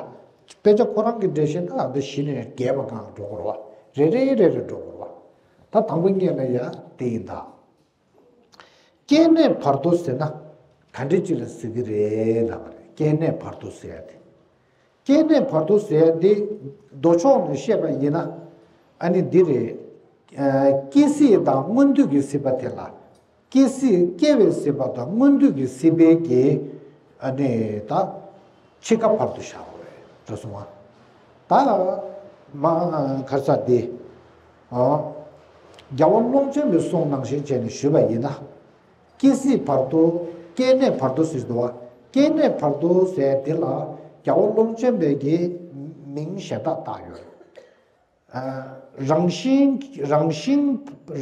དཔེ་ཆ་ཁོ་རང་གི་འགྲེལ་བཤད་ད་ཨ་འདི་བཞི་ནས་བརྒྱད་པ་སྒང་ལ་འགྲོ་དགོས་རེད་བ། རེ་རེ་རེ་རེ་འགྲོ་དགོས་རེད་བ། ད་དང་པོ་ཉན་ན་ཡ་དེ་ཡིན་ད། སྐྱེ་གནས་བར་དོ་ཟེར་ན་ག་འདྲ་ཅིག་ལ་ཟེར་གྱི་རེད་ལབ་པ་རེད། སྐྱེ་གནས་བར་དོ་ཟེར་ཡ་དེ། སྐྱེ་གནས་བར་དོ་ཟེར་ཡ་དེ་མདོ་ཕྱོགས་ནས་བཤད་པ་ཡིན་ན། ཨ་ནི་འདི་རེད། ཨ། སྐྱེ་སྲིད་དང་སྔོན་དུས་ཀྱི་སྲིད་པ་དེ་ལ། སྐྱེ་སྲིད་སྐྱེ་བའི་སྲིད་པ་དང་སྔོན་དུས་ཀྱི་སྲིད་པའི་གི། ཨ་ནི་ད་འཆི་ཁ་བར་དུ་བཞག་དགོས་རེད། འགྲོ་སོང་ང་། ད་མ་ག་རེ་ཟེར་དེ། ཨ། རྒྱལ་བ་ཀློང་ཆེན་པའི་གསུང་ནང་བཞིན་བྱས་ནས་ཞུས་པ་ཡིན་ན། སྐྱེ་སྲིད་བར་དོ། སྐྱེ་གནས་བར་དོ་ཟེར་འདུག་བ། སྐྱེ་གནས་བར་དོ་ཟེར་དེ་ལ་རྒྱལ་བ་ཀློང་ཆེན་པའི་གི་མིང་གཞན་དག་བཏགས་ཡོད། ཨ། རང་བཞིན། རང་བཞིན།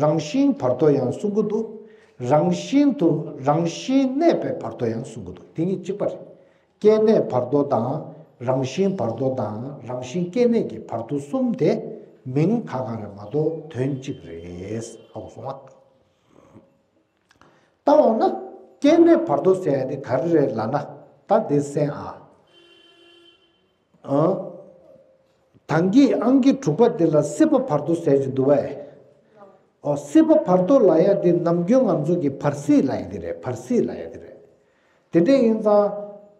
རང་བཞིན་བར་དོ་ཡང་གསུང་གི་འདུག་རང་བཞིན་དུ། རང་བཞིན་གནས་པའི་བར་དོ་ཡང་གསུང་གི་འདུག་དེ་གཉིས་གཅིག་པ་རེད། སྐྱེ་གནས་བར་དོ་དང་། རང་བཞིན་བར་དོ་དང་། རང་བཞིན་སྐྱེ་གནས་ཀྱི་བར་དོ་གསུམ་དེ་མིང་ཁ་ཁ་རེད་མ་གཏོགས་དོན་གཅིག་རེད། ཧ་གོ་སོང་ང་། ད་འོ་ན་སྐྱེ་གནས་བར་དོ་ཟེར་ཡ་དེ་ག་རེ་རེད་ལབ་ན། ད་དེ་གསན་ཨ། ཨ། ད་གིན་ཨང་ཀི་དྲུག་པ་དེ་ལ་སྲིད་པ་བར་དོ་ཟེར་གྱི་འདུག་བས། ཨོ། སྲིད་པ་བར་དོ་ལབ་ཡ་དེ་ནམ་རྒྱུན་ང་ཚོ་གི་བར་སྲིད་ལབ་ཡ་དེ་རེད། བར་སྲིད་ལབ་ཡ་དེ་རེད། དེ་འདྲ་ཡིན་ཙང་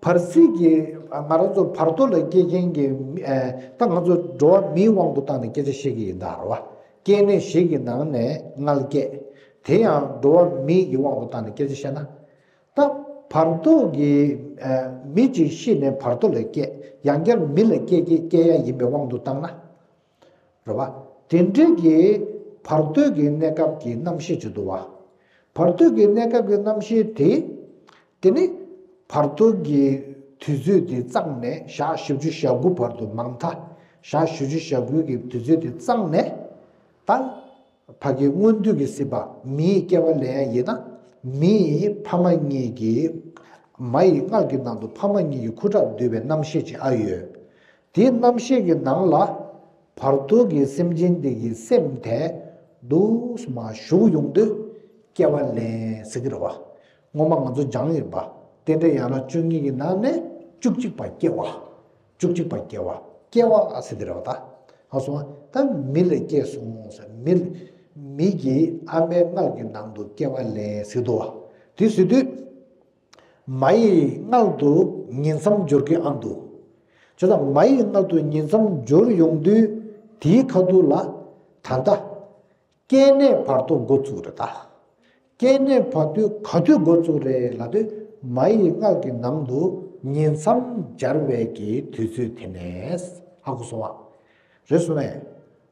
བར་སྲིད་ཀྱི། ང་རང་ཚོ་བར་དོ་ལ་སྐྱེ་མཁན་གྱི་མི། ཨ། ད་ང་ཚོ་འགྲོ་བ་མིའི་དབང་དུ་བཏང་ནས་སྐད་ཆ་བཤད་ཀྱི་ཡིན་ད་རེད་བ། སྐྱེ་གནས་བཞི་གི་ནང་ནས་མངལ་སྐྱེས། དེ་ཡང་འགྲོ་བ་མི་ཡི་དབང་དུ་བཏང་ནས་སྐད་ཆ་བཤད་ན། ད་བར་དོ་གི། ཨ། མི་གཅིག་ཤི་ནས་བར་དོ་ལ་སྐྱེས། ཡང་བསྐྱར་མི་ལ་སྐྱེ་སྐྱེ་སྐྱེ་ཡ་ཡིན་པའི་དབང་དུ་བཏང་ན། རེད་བ། དེ་འདྲའི་གི་བར་དོ་གི་གནས་སྐབས་ཀྱི་རྣམ་ཤེས་ཅིག་འདུག་བ། བར་དོ་གི་གནས་སྐབས་ཀྱི་རྣམ་ཤེས་དེ། དེ་ནི་བར་དོ་གི་དུས་ཚོད་དེ་བརྩམས་ནས་ཞག་བཞི་བཅུ་ཞེ་དགུ་བར་དུ། མང་མཐའ་ཞག་བཞི་བཅུ་ཞེ་དགུ་གི་དུས་ཚོད་དེ་བརྩམས་ནས། ད་ཕ་གི་སྔོན་དུས་ཀྱི་སྲིད་པ། མིའི་སྐྱེ་བ་ལེན་ཡ་ཡིན་ན། མིའི་ཕ་མ་གཉིས་ཀྱི། མ་ཡི་མངལ་གྱི་ནང་དུ་ཕ་མ་གཉིས་ཀྱི་ཁུ་ཁྲག་འདུས་པའི་རྣམ་ཤེས་ཅིག་ཨ་ཡོད། དེའི་རྣམ་ཤེས་ཀྱི་ནང་ལ་བར་དོ་གི་སེམས་ཅན་དེ་གི་སེམས་དེ་འདུག་སེ་མར་ཞུགས་ཡོང་དུས་སྐྱེ་བ་ལེན་ཟེར་གྱི་རེད་བ། སྔོན་མ་ང་ཚོ་སྦྱངས་ཡོད་པ། རྟེན་འབྲེལ་ཡན་ལག་བཅུ་གཉིས་ཀྱི་ནང་ནས་བཅུ་གཅིག་པ་སྐྱེ་བ། བཅུ་གཅིག་པ་སྐྱེ་བ། སྐྱེ་བ་ཟེར་དེ་རེད་བ་ད། ཧ་གོ་སོང་ང་། ད་མི་ལ་སྐྱེས་སོང་ཟེར། མི། མི་གི་ཨ་མའི་མངལ་གྱི་ནང་དུ་སྐྱེ་བ་ལེན་ཟེར་འདུག་བ། དེ་ཟེར་དུས། མ་ཡི་མངལ་དུ་ཉིང་མཚམས་སྦྱོར་གྱི་ཨ་འདུག་བྱས་ཙང་མ་ཡི་མངལ་དུ་ཉིང་མཚམས་སྦྱོར་ཡོང་དུས་དེའི་ཁ་ཐུག་ལ་ད་ལྟ་སྐྱེ་གནས་བར་དོ་འགོ་བཙུགས་རེད་ད། སྐྱེ་གནས་བར་དོ་ག་དུས་འགོ་བཙུགས་རེད་ལབ་དུས། མ་ཡི་མངལ་གྱི་ནང་དུ་ཉིང་མཚམས་སྦྱར་བའི་གི་དུས་ཚོད་དེ་ནས། ཧ་གོ་སོང་བ། རེད་སོང་ངས།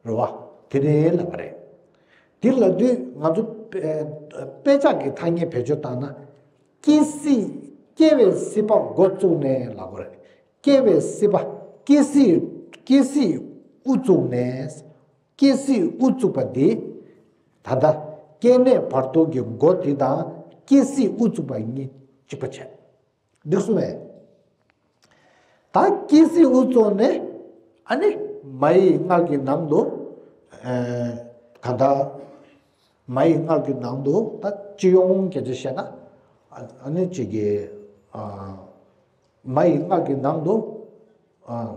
རེད་བ། དེ་ནས་ལབ་པ་རེད། དེ་ལབ་དུས་ང་ཚོ་དཔེ་དཔེ་ཆ་གི་ཐ་སྙད་བེད་སྤྱོད་བཏང་ན། སྐྱེ་སྲིད། སྐྱེ་བའི་སྲིད་པ་འགོ་བཙུགས་ནས་ལབ་དགོས་རེད། སྐྱེ་བའི་སྲིད་པ། སྐྱེ་སྲིད། སྐྱེ་སྲིད་དབུ་བཙུགས་ནས། སྐྱེ་སྲིད་དབུ་བཙུགས་པ་དེ། ད་ལྟ་སྐྱེ་གནས་བར་དོ་གི་འགོ་དེ་དང་སྐྱེ་སྲིད་དབུ་བཙུགས་པ་གཉིས་གཅིག་པ་བྱས། འགྲིག་སོང་ངས། ད་སྐྱེ་སྲིད་དབུ་བཙུགས་ནས། ཨ་ནི་མ་ཡི་མངལ་གྱི་ནང་དུ། ཨ། ད་ལྟ་མ་ཡི་མངལ་གྱི་ནང་དུ་ད་སྤྱི་ཡོངས་སྐད་ཆ་བཤད་ན། ཨ་ནི་གཅིག་གི། ཨ། མ་ཡི་མངལ་གྱི་ནང་དུ། ཨ།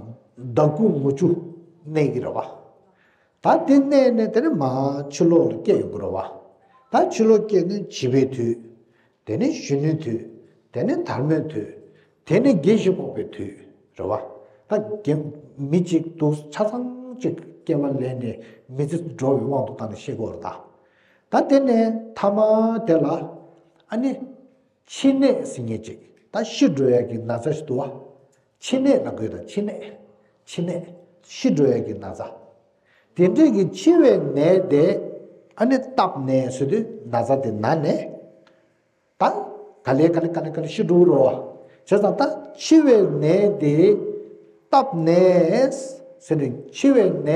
ཟླ་དགུ་ངོ་བཅུ་གནས་ཀྱི་རེད་བ། ད་དེ་གནས་ནས་དེ་ནས་མར་ཕྱི་ལོགས་ལ་སྐྱེ་ཡོང་གི་རེད་བ། ད་ཕྱི་ལོགས་སྐྱེས་ནས་བྱིས་པའི་དུས། དེ་ནས་གཞོན་ནུའི་དུས། དེ་ནས་དར་མའི་དུས། དེ་ནས་རྒས་ཤིང་སྐོག་པའི་དུས་རེད་བ། ད་རྒན། མི་གཅིག་འདུག་ཆ་ཚང་གཅིག་སྐྱེ་བ་ལེན་ནས་མི་ཚེ་འགྲོ་བའི་དབང་དུ་བཏང་ནས་བཤད་དགོས་རེད་ད། ད་དེ་ནས་མཐའ་མ་དེ་ལ་ཨ་ནི། འཆི་ནད་ཟེར་མཁན་ཅིག་ད་ཤི་འགྲོ་ཡ་གི་ན་ཚ་ཞིག་འདུག་བ། འཆི་ནད་ལབ་དགོས་ད། འཆི་ནད། འཆི་ནད། ཤི་འགྲོ་ཡ་གི་ན་ཚ། དེ་འདྲས་ཀྱི་འཆི་བའི་ནད་དེ། ཨ་ནི་བཏབ་ནས་ཟེར་དུས་ན་ཚ་དེ་ན་ནས། ད་ག་ལེ་ག་ལེ་ག་ལེ་ག་ལེ་ཤི་འགྲོ་གི་རེད་བ། བྱས་ཙང་ད་འཆི་བའི་ནད་དེ་བཏབ་ནས་ཟེར་ནས། འཆི་བའི་ནད་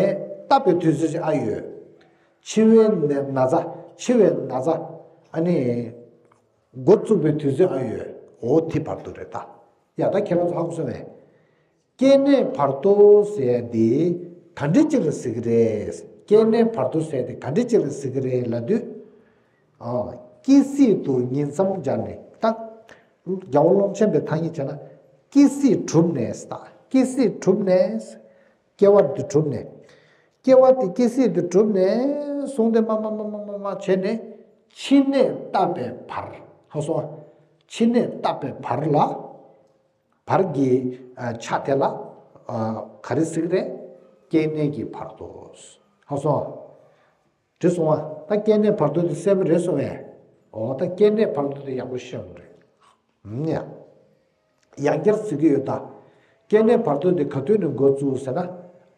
བཏབ་པའི་དུས་ཚོད་ཅིག་ཨ་ཡོད། འཆི་བའི་ནད། ན་ཚ། འཆི་བའི་ན་ཚ། ཨ་ནི། འགོ་བཙུགས་པའི་དུས་ཚོད་ཨ་ཡོད། འོ་དེ་བར་དོ་རེད་ད། ཡ་ད་ཁྱེད་རང་ཚོ་ཧ་གོ་སོང་ངས། སྐྱེ་གནས་བར་དོ་ཟེར་ཡ་འདི་ག་འདྲ་ཅིག་ལ་ཟེར་གྱི་རེད། སྐྱེ་གནས་བར་དོ་ཟེར་ཡ་འདི་ག་འདྲ་ཅིག་ལ་ཟེར་གྱི་རེད་ལབ་དུས། ཨ། སྐྱེ་སྲིད་དུ་ཉིང་མཚམས་སྦྱར་ནས། ད་རྒྱལ་བ་ཀློང་ཆེན་པའི་ཐ་སྙད་བྱས་ན། སྐྱེ་སྲིད་གྲུབ་ནས་ད། སྐྱེ་སྲིད་གྲུབ་ནས། སྐྱེ་བ་འདི་གྲུབ་ནས། སྐྱེ་བ་འདི། སྐྱེ་སྲིད་འདི་གྲུབ་ནས་བཟུང་སྟེ་མར་མར་མར་མར་བྱས་ནས་འཆི་ནད་བཏབ་པའི་བར། ཧ་སོང་ཨ། ཕྱི་ནས་བཏབ་པའི་བར་ལ། བར་གྱི་ཨ་ཆ་དེ་ལ་ཨ་ག་རེ་ཟེར་གི་རེད། སྐྱེ་གནས་ཀྱི་བར་དོ། ཧ་སོང་ཨ། འགྲིག་སོང་ཨ། ད་སྐྱེ་གནས་བར་དོ་དེ་གསལ་པོ་རེད་སོང་ངས། འོ་ད་སྐྱེ་གནས་བར་དོ་དེ་ཡག་པོ་ཤེས་དགོས་རེད། ཨུམ་ཡ། ཡང་བསྐྱར་ཟེར་གྱི་ཡོད་ད། སྐྱེ་གནས་བར་དོ་དེ་ག་དུས་ནས་འགོ་བཙུགས་ཟེར་ན།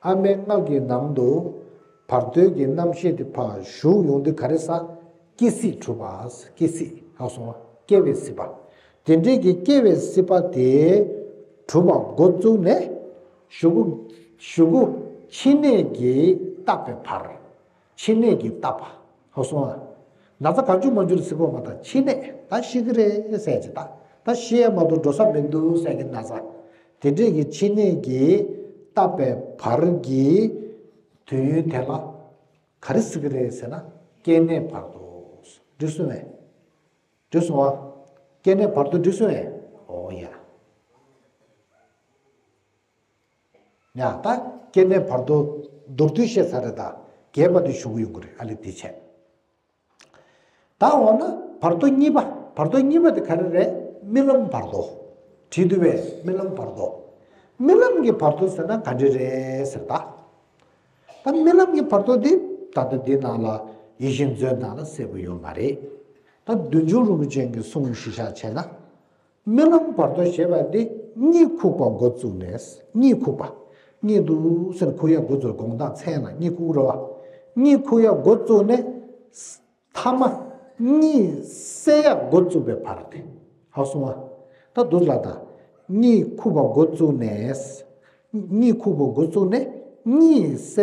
ཨ་མའི་མངལ་གྱི་ནང་དུ་བར་དོའི་གི་རྣམ་ཤེས་དེ་ཕར་ཞུགས་ཡོང་དུས་ག་རེ་ཟ། སྐྱེ་སྲིད་གྲུབ་པ། སྐྱེ་སྲིད། ཧ་སོང་ཨ། སྐྱེ་བའི་སྲིད་པ། དེ་འདྲའི་གི་སྐྱེ་བའི་སྲིད་པ་དེ་གྲུབ་པ་འགོ་བཙུགས་ནས། གཞུག་གུ། གཞུག་གུ་ཕྱི་ནས་ཀྱི་བཏབ་པའི་བར། ཕྱི་ནས་ཀྱི་བཏབ་པ། ཧ་སོང་ཨ། ན་ཚ་གང་བྱུང་མང་བྱུང་ལ་སྲིད་པ་མ་དང་ཕྱི་ནས་ད་ཤི་གི་རེད་ཟེར་གྱི་ད། ད་ཤི་ཡ་མ་གཏོགས་འགྲོ་ས་མི་འདུག་ཟེར་གྱི་ན་ཚ། དེ་འདྲས་ཀྱི་ཕྱི་ནས་ཀྱི་བཏབ་པའི་བར་གྱི་དུས་ཡུན་དེ་ལ་ག་རེ་ཟེར་གྱི་རེད་ཟེར་ན། སྐྱེ་གནས་བར་དོ། འགྲིག་སོང་ངས། འགྲིག་སོང་ཨ། སྐྱེ་གནས་བར་དོ་འགྲིག་སོང་ངས། འོ་ཡ། ཡ་ད་སྐྱེ་གནས་བར་དོ་མདོར་བསྡུས་བཤད་ཚར་རེད་ད། རྒྱས་པ་དེ་ཞུ་གི་ཡོང་གི་རེད། ཨ་ལས་དེ་བྱས། ད་འོ་ན་བར་དོ་གཉིས་པ། བར་དོ་གཉིས་པ་དེ་ག་རེ་རེད། རྨི་ལམ་བར་དོ། བྲིས་འདུག་པས། རྨི་ལམ་བར་དོ། རྨི་ལམ་གྱི་བར་དོ་ཟེར་ན་ག་འདྲ་རེད་ཟེར་ད། ད་རྨི་ལམ་གྱི་བར་དོ་འདི་ད་ལྟ་འདི་ནང་ལ་ཡིད་བཞིན་མཛོད་ནང་ལ་གསལ་པོ་ཡོད་མ་རེད། ད་བདུད་འཇོམས་རིན་པོ་ཆེ་གི་གསུང་གཞི་བཞག་བྱས་ན། རྨི་ལམ་བར་དོ་ཞེས་པ་འདི་གཉིད་ཁུག་པ་འགོ་བཙུགས་ནས། གཉིད་ཁུག་པ། གཉིད་འདུག་ཟེར་ཁུག་ཡ་འགོ་བཙུགས། དགོང་དག་མཚན་ལ་གཉིད་ཁུག་རེད་བ། གཉིད་ཁུག་ཡ་འགོ་བཙུགས་ནས། ཐ་མ་གཉིད་སད་ཡ་འགོ་བཙུགས་པའི་བར་དེ། ཧ་སོང་ཨ། ད་འདུག་ལ་ད། གཉིད་ཁུག་པ་འགོ་བཙུགས་ནས། གཉིད་ཁུག་པ་འགོ་བཙུགས་ནས་གཉིད་སད་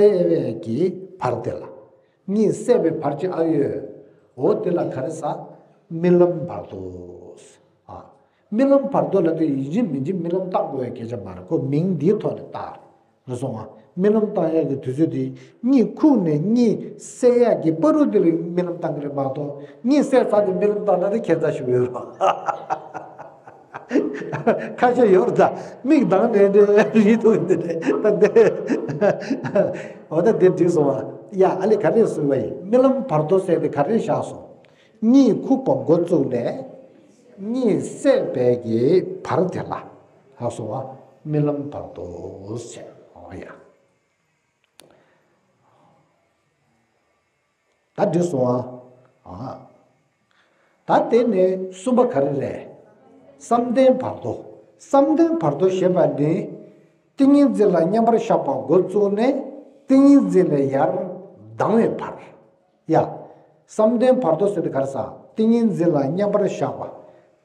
པའི་གི་བར་དེ་ལ། གཉིད་སད་པའི་བར་གྱི་ཨ་ཡོད། འོ་དེ་ལ་ག་རེ་ཟ། རྨི་ལམ་བར་དོ། ཨ། རྨི་ལམ་བར་དོ་ལ་དེ་ཡིན་གཅིག་མིན་གཅིག་རྨི་ལམ་བཏང་དགོས་པའི་སྐད་ཆ་མ་རེད། ཁོ་མིང་འདིའི་ཐོག་ནས་བཏགས། རེད་སོང་ང་། རྨི་ལམ་བཏང་ཡག་གི་དུས་ཚོད་དེ། གཉིད་ཁུག་ནས་གཉིད་སད་ཡག་གི་བར་དུ་དེ་ལ་རྨི་ལམ་བཏང་གི་རེད་མ་གཏོགས། གཉིད་སད་ཚར་ནས་རྨི་ལམ་བཏང་ན་དེ་ཁྱད་མཚར་ཞིག་ཡོད་རེད། ཁ་ཤས་ཡོད་རེད་ད། མིག་གདངས་ནས་འདྲེ་རིག་ཐུག་འདི་འདྲེ་ད་འདི། འོ་ད་འདི་འགྲིག་སོང་བ། ཡ་ཨ་ལེ་ག་རེ་གསུངས་པ་ཡིན། རྨི་ལམ་བར་དོ་ཟེར་དེ་ག་རེ་བཞག་སོང་། གཉིད་ཁུག་པ་འགོ་བཙུགས་ནས། གཉིད་སད་པའི་གི་བར་དེ་ལ། ཧ་སོང་བ། རྨི་ལམ་བར་དོ་ཟེར། འོ་ཡ། ད་འགྲིག་སོང་ཨ། ཨ། ད་དེ་ནས་གསུམ་པ་ག་རེ་རེད། བསམ་གཏན་བར་དོ། བསམ་གཏན་བར་དོ་ཞེས་པ་ནི། ཏིང་ངེ་འཛིན་ལ་མཉམ་པར་བཞག་པ་འགོ་བཙུགས་ནས་ཏིང་ངེ་འཛིན་ལས་ཡར་ལྡང་བའི་བར། ཡ། བསམ་གཏན་བར་དོ་ཟེར་དེ་ག་རེ་ཟ། ཏིང་ངེ་འཛིན་ལ་མཉམ་པར་བཞག་པ།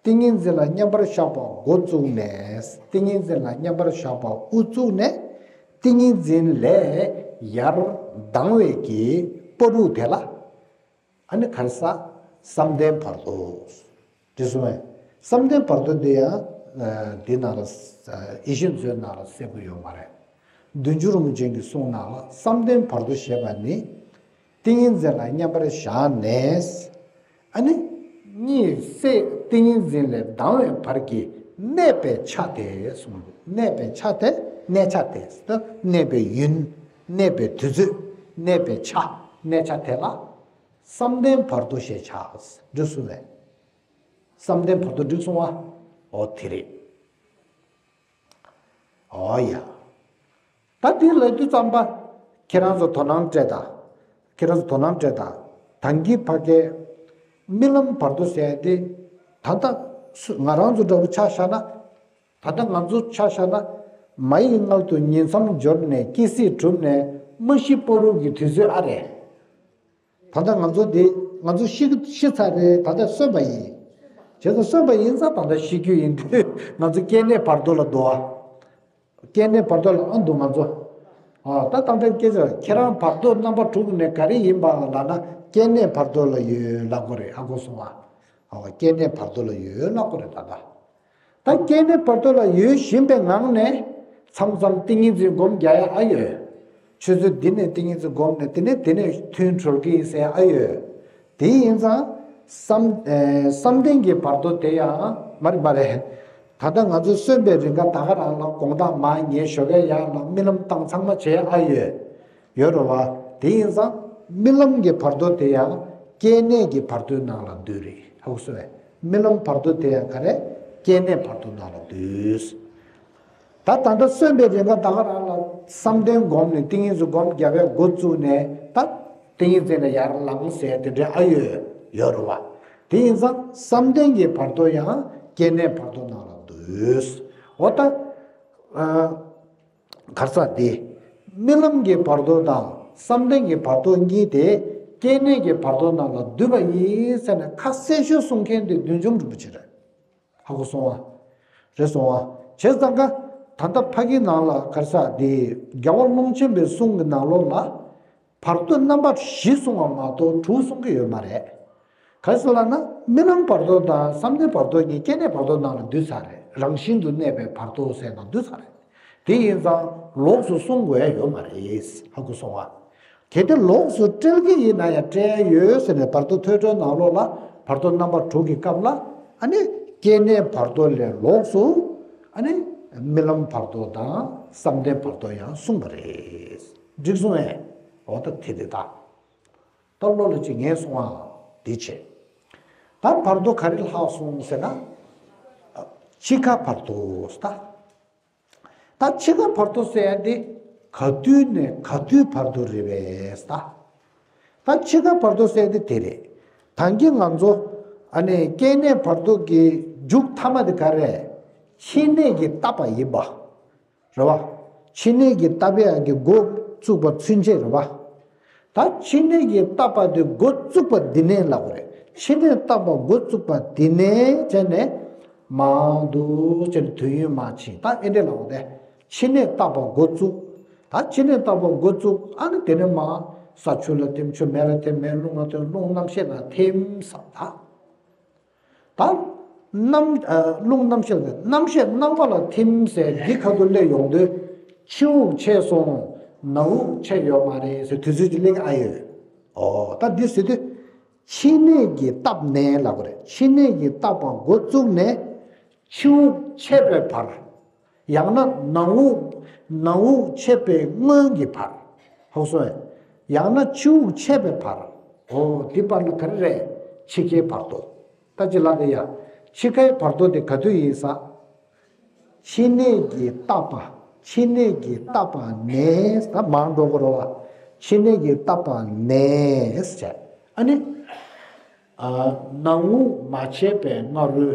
ཏིང་ངེ་འཛིན་ལ་མཉམ་པར་བཞག་པ་འགོ་བཙུགས་ནས། ཏིང་ངེ་འཛིན་ལ་མཉམ་པར་བཞག་པ་དབུ་བཙུགས་ནས། ཏིང་ངེ་འཛིན་ལས་ཡར་ལྡང་བའི་གི་བར་དོ་དེ་ལ། ཨ་ནི་ག་རེ་ཟ། བསམ་གཏན་བར་དོ། འགྲིག་སོང་ངས། བསམ་གཏན་བར་དོ་འདི་ཡང་། ཨ། འདི་ནང་ལ། ཨ། ཡིད་བཞིན་མཛོད་ནང་ལ་གསལ་པོ་ཡོད་མ་རེད། བདུད་འཇོམས་རིན་པོ་ཆེ་གི་གསུང་ནང་ལ་བསམ་གཏན་བར་དོ་ཞེས་པ་ནི། ཏིང་ངེ་འཛིན་ལ་མཉམ་པར་བཞག་ནས། ཨ་ནི། གཉིད་སད་ཏིང་ངེ་འཛིན་ལས་ལྡང་བའི་བར་གྱི་གནས་པའི་ཆ་དེ་གསུངས་འདུག་གནས་པའི་ཆ་དེ། གནས་ཆ་དེ་ད་གནས་པའི་ཡུན། གནས་པའི་དུས་ཚོད། གནས་པའི་ཆ། གནས་ཆ་དེ་ལ། བསམ་གཏན་བར་དོ་ཞེས་བྱ། འགྲིག་སོང་ངས། བསམ་གཏན་བར་དོ་འགྲིག་སོང་ཨ། འོ་དེ་རེད། འོ་ཡ། ད་དེ་ལབ་དུས་ཙམ་པ། ཁྱེད་རང་ཚོ་དོ་སྣང་སྤྲད་དང་། ཁྱེད་རང་ཚོ་དོ་སྣང་སྤྲད་དང་། ད་གིན་ཕ་གིརྨི་ལམ་བར་དོ་ཟེར་ཏེ། ད་ལྟ་སུ་ང་རང་ཚོ་འདྲ་པོ་ཆ་བཞག་ན། ད་ལྟ་ང་ཚོ་ཆ་བཞག་ན། མ་ཡི་མངལ་དུ་ཉིང་མཚམས་སྦྱོར་ནས་སྐྱེ་སྲིད་གྲུབ་ནས་མ་ཤི་བར་དུ་གི་དུས་ཚོད་ཨ་རེད། ད་ལྟ་ང་ཚོ་འདི་ང་ཚོ་ཤི་ཤི་ཚར་རེད། ད་ལྟ་གསོན་པ་ཡིན། བྱས་ཙང་གསོན་པ་ཡིན་ཙང་ད་ལྟ་ཤི་རྒྱུ་ཡིན་དུས་ང་ཚོ་སྐྱེ་གནས་བར་དོ་ལ་འདུག་ཨ། སྐྱེ་གནས་བར་དོ་ལ་ཨ་འདུག་ང་ཚོ། ཨ། ད་ད་ལྟ་སྐད་ཆ་ཁྱེད་རང་བར་དོ་རྣམ་པ་དྲུག་ནས་ག་རེ་ཡིན་པ་ལབ་ན་སྐྱེ་གནས་བར་དོ་ལ་ཡོད་ལབ་དགོས་རེད། ཧ་གོ་སོང་ཨ། ཨ། སྐྱེ་གནས་བར་དོ་ལ་ཡོད་ལབ་དགོས་རེད་ད་ལྟ། ད་སྐྱེ་གནས་བར་དོ་ལ་ཡོད་བཞིན་པའི་ངང་ནས་མཚམས་མཚམས་ཏིང་ངེ་འཛིན་སྒོམ་རྒྱག་ཡ་ཨ་ཡོད། ཆུ་ཚོད་འདི་ནས་ཏིང་ངེ་འཛིན་སྒོམ་ནས་དེ་ནས་དེ་ནས་ཐུན་གྲོལ་གྱི་ཡིན་ཟེར་ཡ་ཨ་ཡོད། དེ་ཡིན་ཙང་བསམ། ཨེ། བསམ་གཏན་གྱི་བར་དོ་དེ་ཡང་མ་རེད་མ་རེད། ད་ལྟ་ང་ཚོ་གསོན་པའི་རིང་ག་ད་ག་རང་ལ་དགོང་དག་མར་ཉལ་ཞོགས་ཀས་ཡར་ལ་རྨི་ལམ་བཏང་ཚང་མ་བྱས་ཨ་ཡོད། ཡོད་རེད་བ། དེ་ཡིན་ཙང་རྨི་ལམ་གྱི་བར་དོ་དེ་ཡང་སྐྱེ་གནས་ཀྱི་བར་དོའི་ནང་ལ་འདུས་རེད། ཧ་གོ་སོང་ངས། རྨི་ལམ་བར་དོ་དེ་ཡང་ག་རེ། སྐྱེ་གནས་བར་དོ་ནང་ལ་འདུས། ད་ད་ལྟ་གསོན་པའི་རེས་འགའ་ད་ག་རང་ལ་བསམ་གཏན་སྒོམ་ནས་ཏིང་ངེ་འཛིན་སྒོམ་རྒྱབ་པའི་འགོ་བཙུགས་ནས་ད་ཏིང་ངེ་འཛིན་ལ་ཡར་ལངས་ཟེར་དེ་འདྲའི་ཨ་ཡོད་ཡོད་རེད་བ། དེ་ཡིན་ཙང་བསམ་གཏན་གྱི་བར་དོ་ཡང་སྐྱེ་གནས་བར་དོ་ནང་ལ་འདུས། འོ་ད། གར་ས་དེ། རྨི་ལམ་གྱི་བར་དོ་དང་བསམ་གཏན་གྱི་བར་དོ་གཉིས་དེ་སྐྱེ་གནས་ཀྱི་བར་དོ་ནང་ལ་འདུས་པ་ཡིན་ཟེར་ནས་ཁ་གསལ་ཤོས་གསུང་མཁན་དེ་བདུད་འཇོམས་རིན་པོ་ཆེ་རེད། ཧ་གོ་སོང་ཨ། རེད་སོང་ཨ། བྱས་ཙང་ཀ་ད་ལྟ་ཕ་གི་ནང་ལ་གར་ས་དེ་རྒྱལ་བ་ཀློང་ཆེན་པའི་གསུང་གི་ནང་ལོགས་ལ། བར་དོ་རྣམ་པ་བཞི་གསུང་བ་མ་གཏོགས་དྲུག་གསུང་གི་ཡོད་མ་རེད། ག་རེ་ཟེར་ལབ་ན་རྨི་ལམ་བར་དོ་དང་བསམ་གཏན་བར་དོ་གཉིས་སྐྱེ་གནས་བར་དོ་ནང་ལ་འདུས་ཚར་རེད། རང་བཞིན་དུ་གནས་པའི་བར་དོ་ཟེར་ནང་འདུས་ཚར་རེད། དེ་ཡིན་ཙང་ལོགས་སུ་གསུང་དགོས་ཡ་ཡོད་མ་རེད། ཧ་གོ་སོང་ཨ། གལ་ཏེ་ལོགས་སུ་བཀྲལ་གྱི་ཡིན་ན་ཡང་བཀྲལ་ཡ་ཡོད་ཟེར་ནས་བར་དོ་ཐོས་གྲོལ་ནང་ལོགས་ལ་བར་དོ་རྣམ་པ་དྲུག་གི་སྐབས་ལ་ཨ་ནི་སྐྱེ་གནས་བར་དོ་ལས་ལོགས་སུ་ཨ་ནི་རྨི་ལམ་བར་དོ་དང་བསམ་གཏན་བར་དོ་ཡང་གསུངས་པ་རེད། འགྲིག་སོང་ངས། འོ་ད་དེ་རེད་ད། ད་བློ་ལ་ཅིག་ངེས་སོང་ཨ། དེ་བྱས། ད་བར་དོ་ག་རེ་ལྷག་སོང་ཟེར་ན། འཆི་ཁ་བར་དོ་ད། ད་འཆི་ཁ་བར་དོ་ཟེར་ཡ་དེ་ག་དུས་ནས་ག་དུས་བར་དོ་རེད་པས་ད། ད་འཆི་ཁ་བར་དོ་ཟེར་ཡ་དེ་དེ་རེད། ད་གིན་ང་ཚོ་ཨ་ནི་སྐྱེ་གནས་བར་དོ་གི་མཇུག་མཐའ་མ་དེ་ག་རེ། འཆི་གནས་ཀྱི་བཏབ་པ་ཡིན་པ། རེད་བ། འཆི་གནས་ཀྱི་བཏབ་ཡག་གི་འགོ་བཙུགས་པ་ཚུན་ཆད་རེད་བ། ད་འཆི་གནས་ཀྱི་བཏབ་པ་དེ་འགོ་བཙུགས་པ་འདི་ནས་ལབ་དགོས་རེད། འཆི་གནས་བཏབ་པ་འགོ་བཙུགས་པ་འདི་ནས་བྱས་ནས་མང་དུ་བྱས་ནས་དུས་ཡུན་མང་ཕྱིན་ད་ཨེ་འདྲས་ལབ་དགོས་ཏེ། འཆི་གནས་བཏབ་པ་འགོ་བཙུགས། ད་འཆི་གནས་བཏབ་པ་འགོ་བཙུགས་ཨ་ནི་དེ་ནས་མ། ས་ཆུ་ལ་ཐིམ་ཆུ་མེ་ལ་ཐིམ་མེ་རླུང་ལ་ཐིམ་རླུང་རྣམ་ཤེས་ལ་ཐིམ་བསམ་ད། ད། རྣམ། རླུང་རྣམ་ཤེས་ལ་རྣམ་ཤེས་རྣམ་པ་ལ་ཐིམ་ཟེར་འདི་ཁ་ཐུག་སླེབས་ཡོང་དུས་ཕྱི་དབུགས་ཆད་སོང་། ནང་དབུགས་ཆད་ཡོད་མ་རེད་ཟེར་དུས་ཚོད་ཅིག་སླེབས་ཨ་ཡོད། ཨོ་ད་འདི་ཟེར་དུས། འཆི་གནས་ཀྱི་བཏབ་ནས་ལབ་དགོས་རེད། འཆི་གནས་ཀྱི་བཏབ་པ་འགོ་བཙུགས་ནས་ཕྱི་དབུགས་ཆད་པའི་བར། ཡང་ན་ནང་དབུགས། ནང་དབུགས་ཆད་པའི་སྔོན་གྱི་བར། ཧོ་སོ། ཡང་ན་ཕྱི་དབུགས་ཆད་པའི་བར། འོ་འདི་བར་ལ་ག་རེ་རེད། འཆི་ཁའི་བར་དོ། ད་ཅི་ལབ་དེ་ཡ། འཆི་ཁའི་བར་དོ་དེ་ག་དུས་ཡིན་ས། འཆི་གནས་ཀྱི་བཏབ་པ། འཆི་གནས་ཀྱི་བཏབ་པ་ནས་ད་མང་འགྲོ་གི་རེད་བ། འཆི་གནས་ཀྱི་བཏབ་པ་ནས་བྱས། ཨ་ནི། ནང་དབུགས་མ་ཆད་པའི་སྔ་རོལ།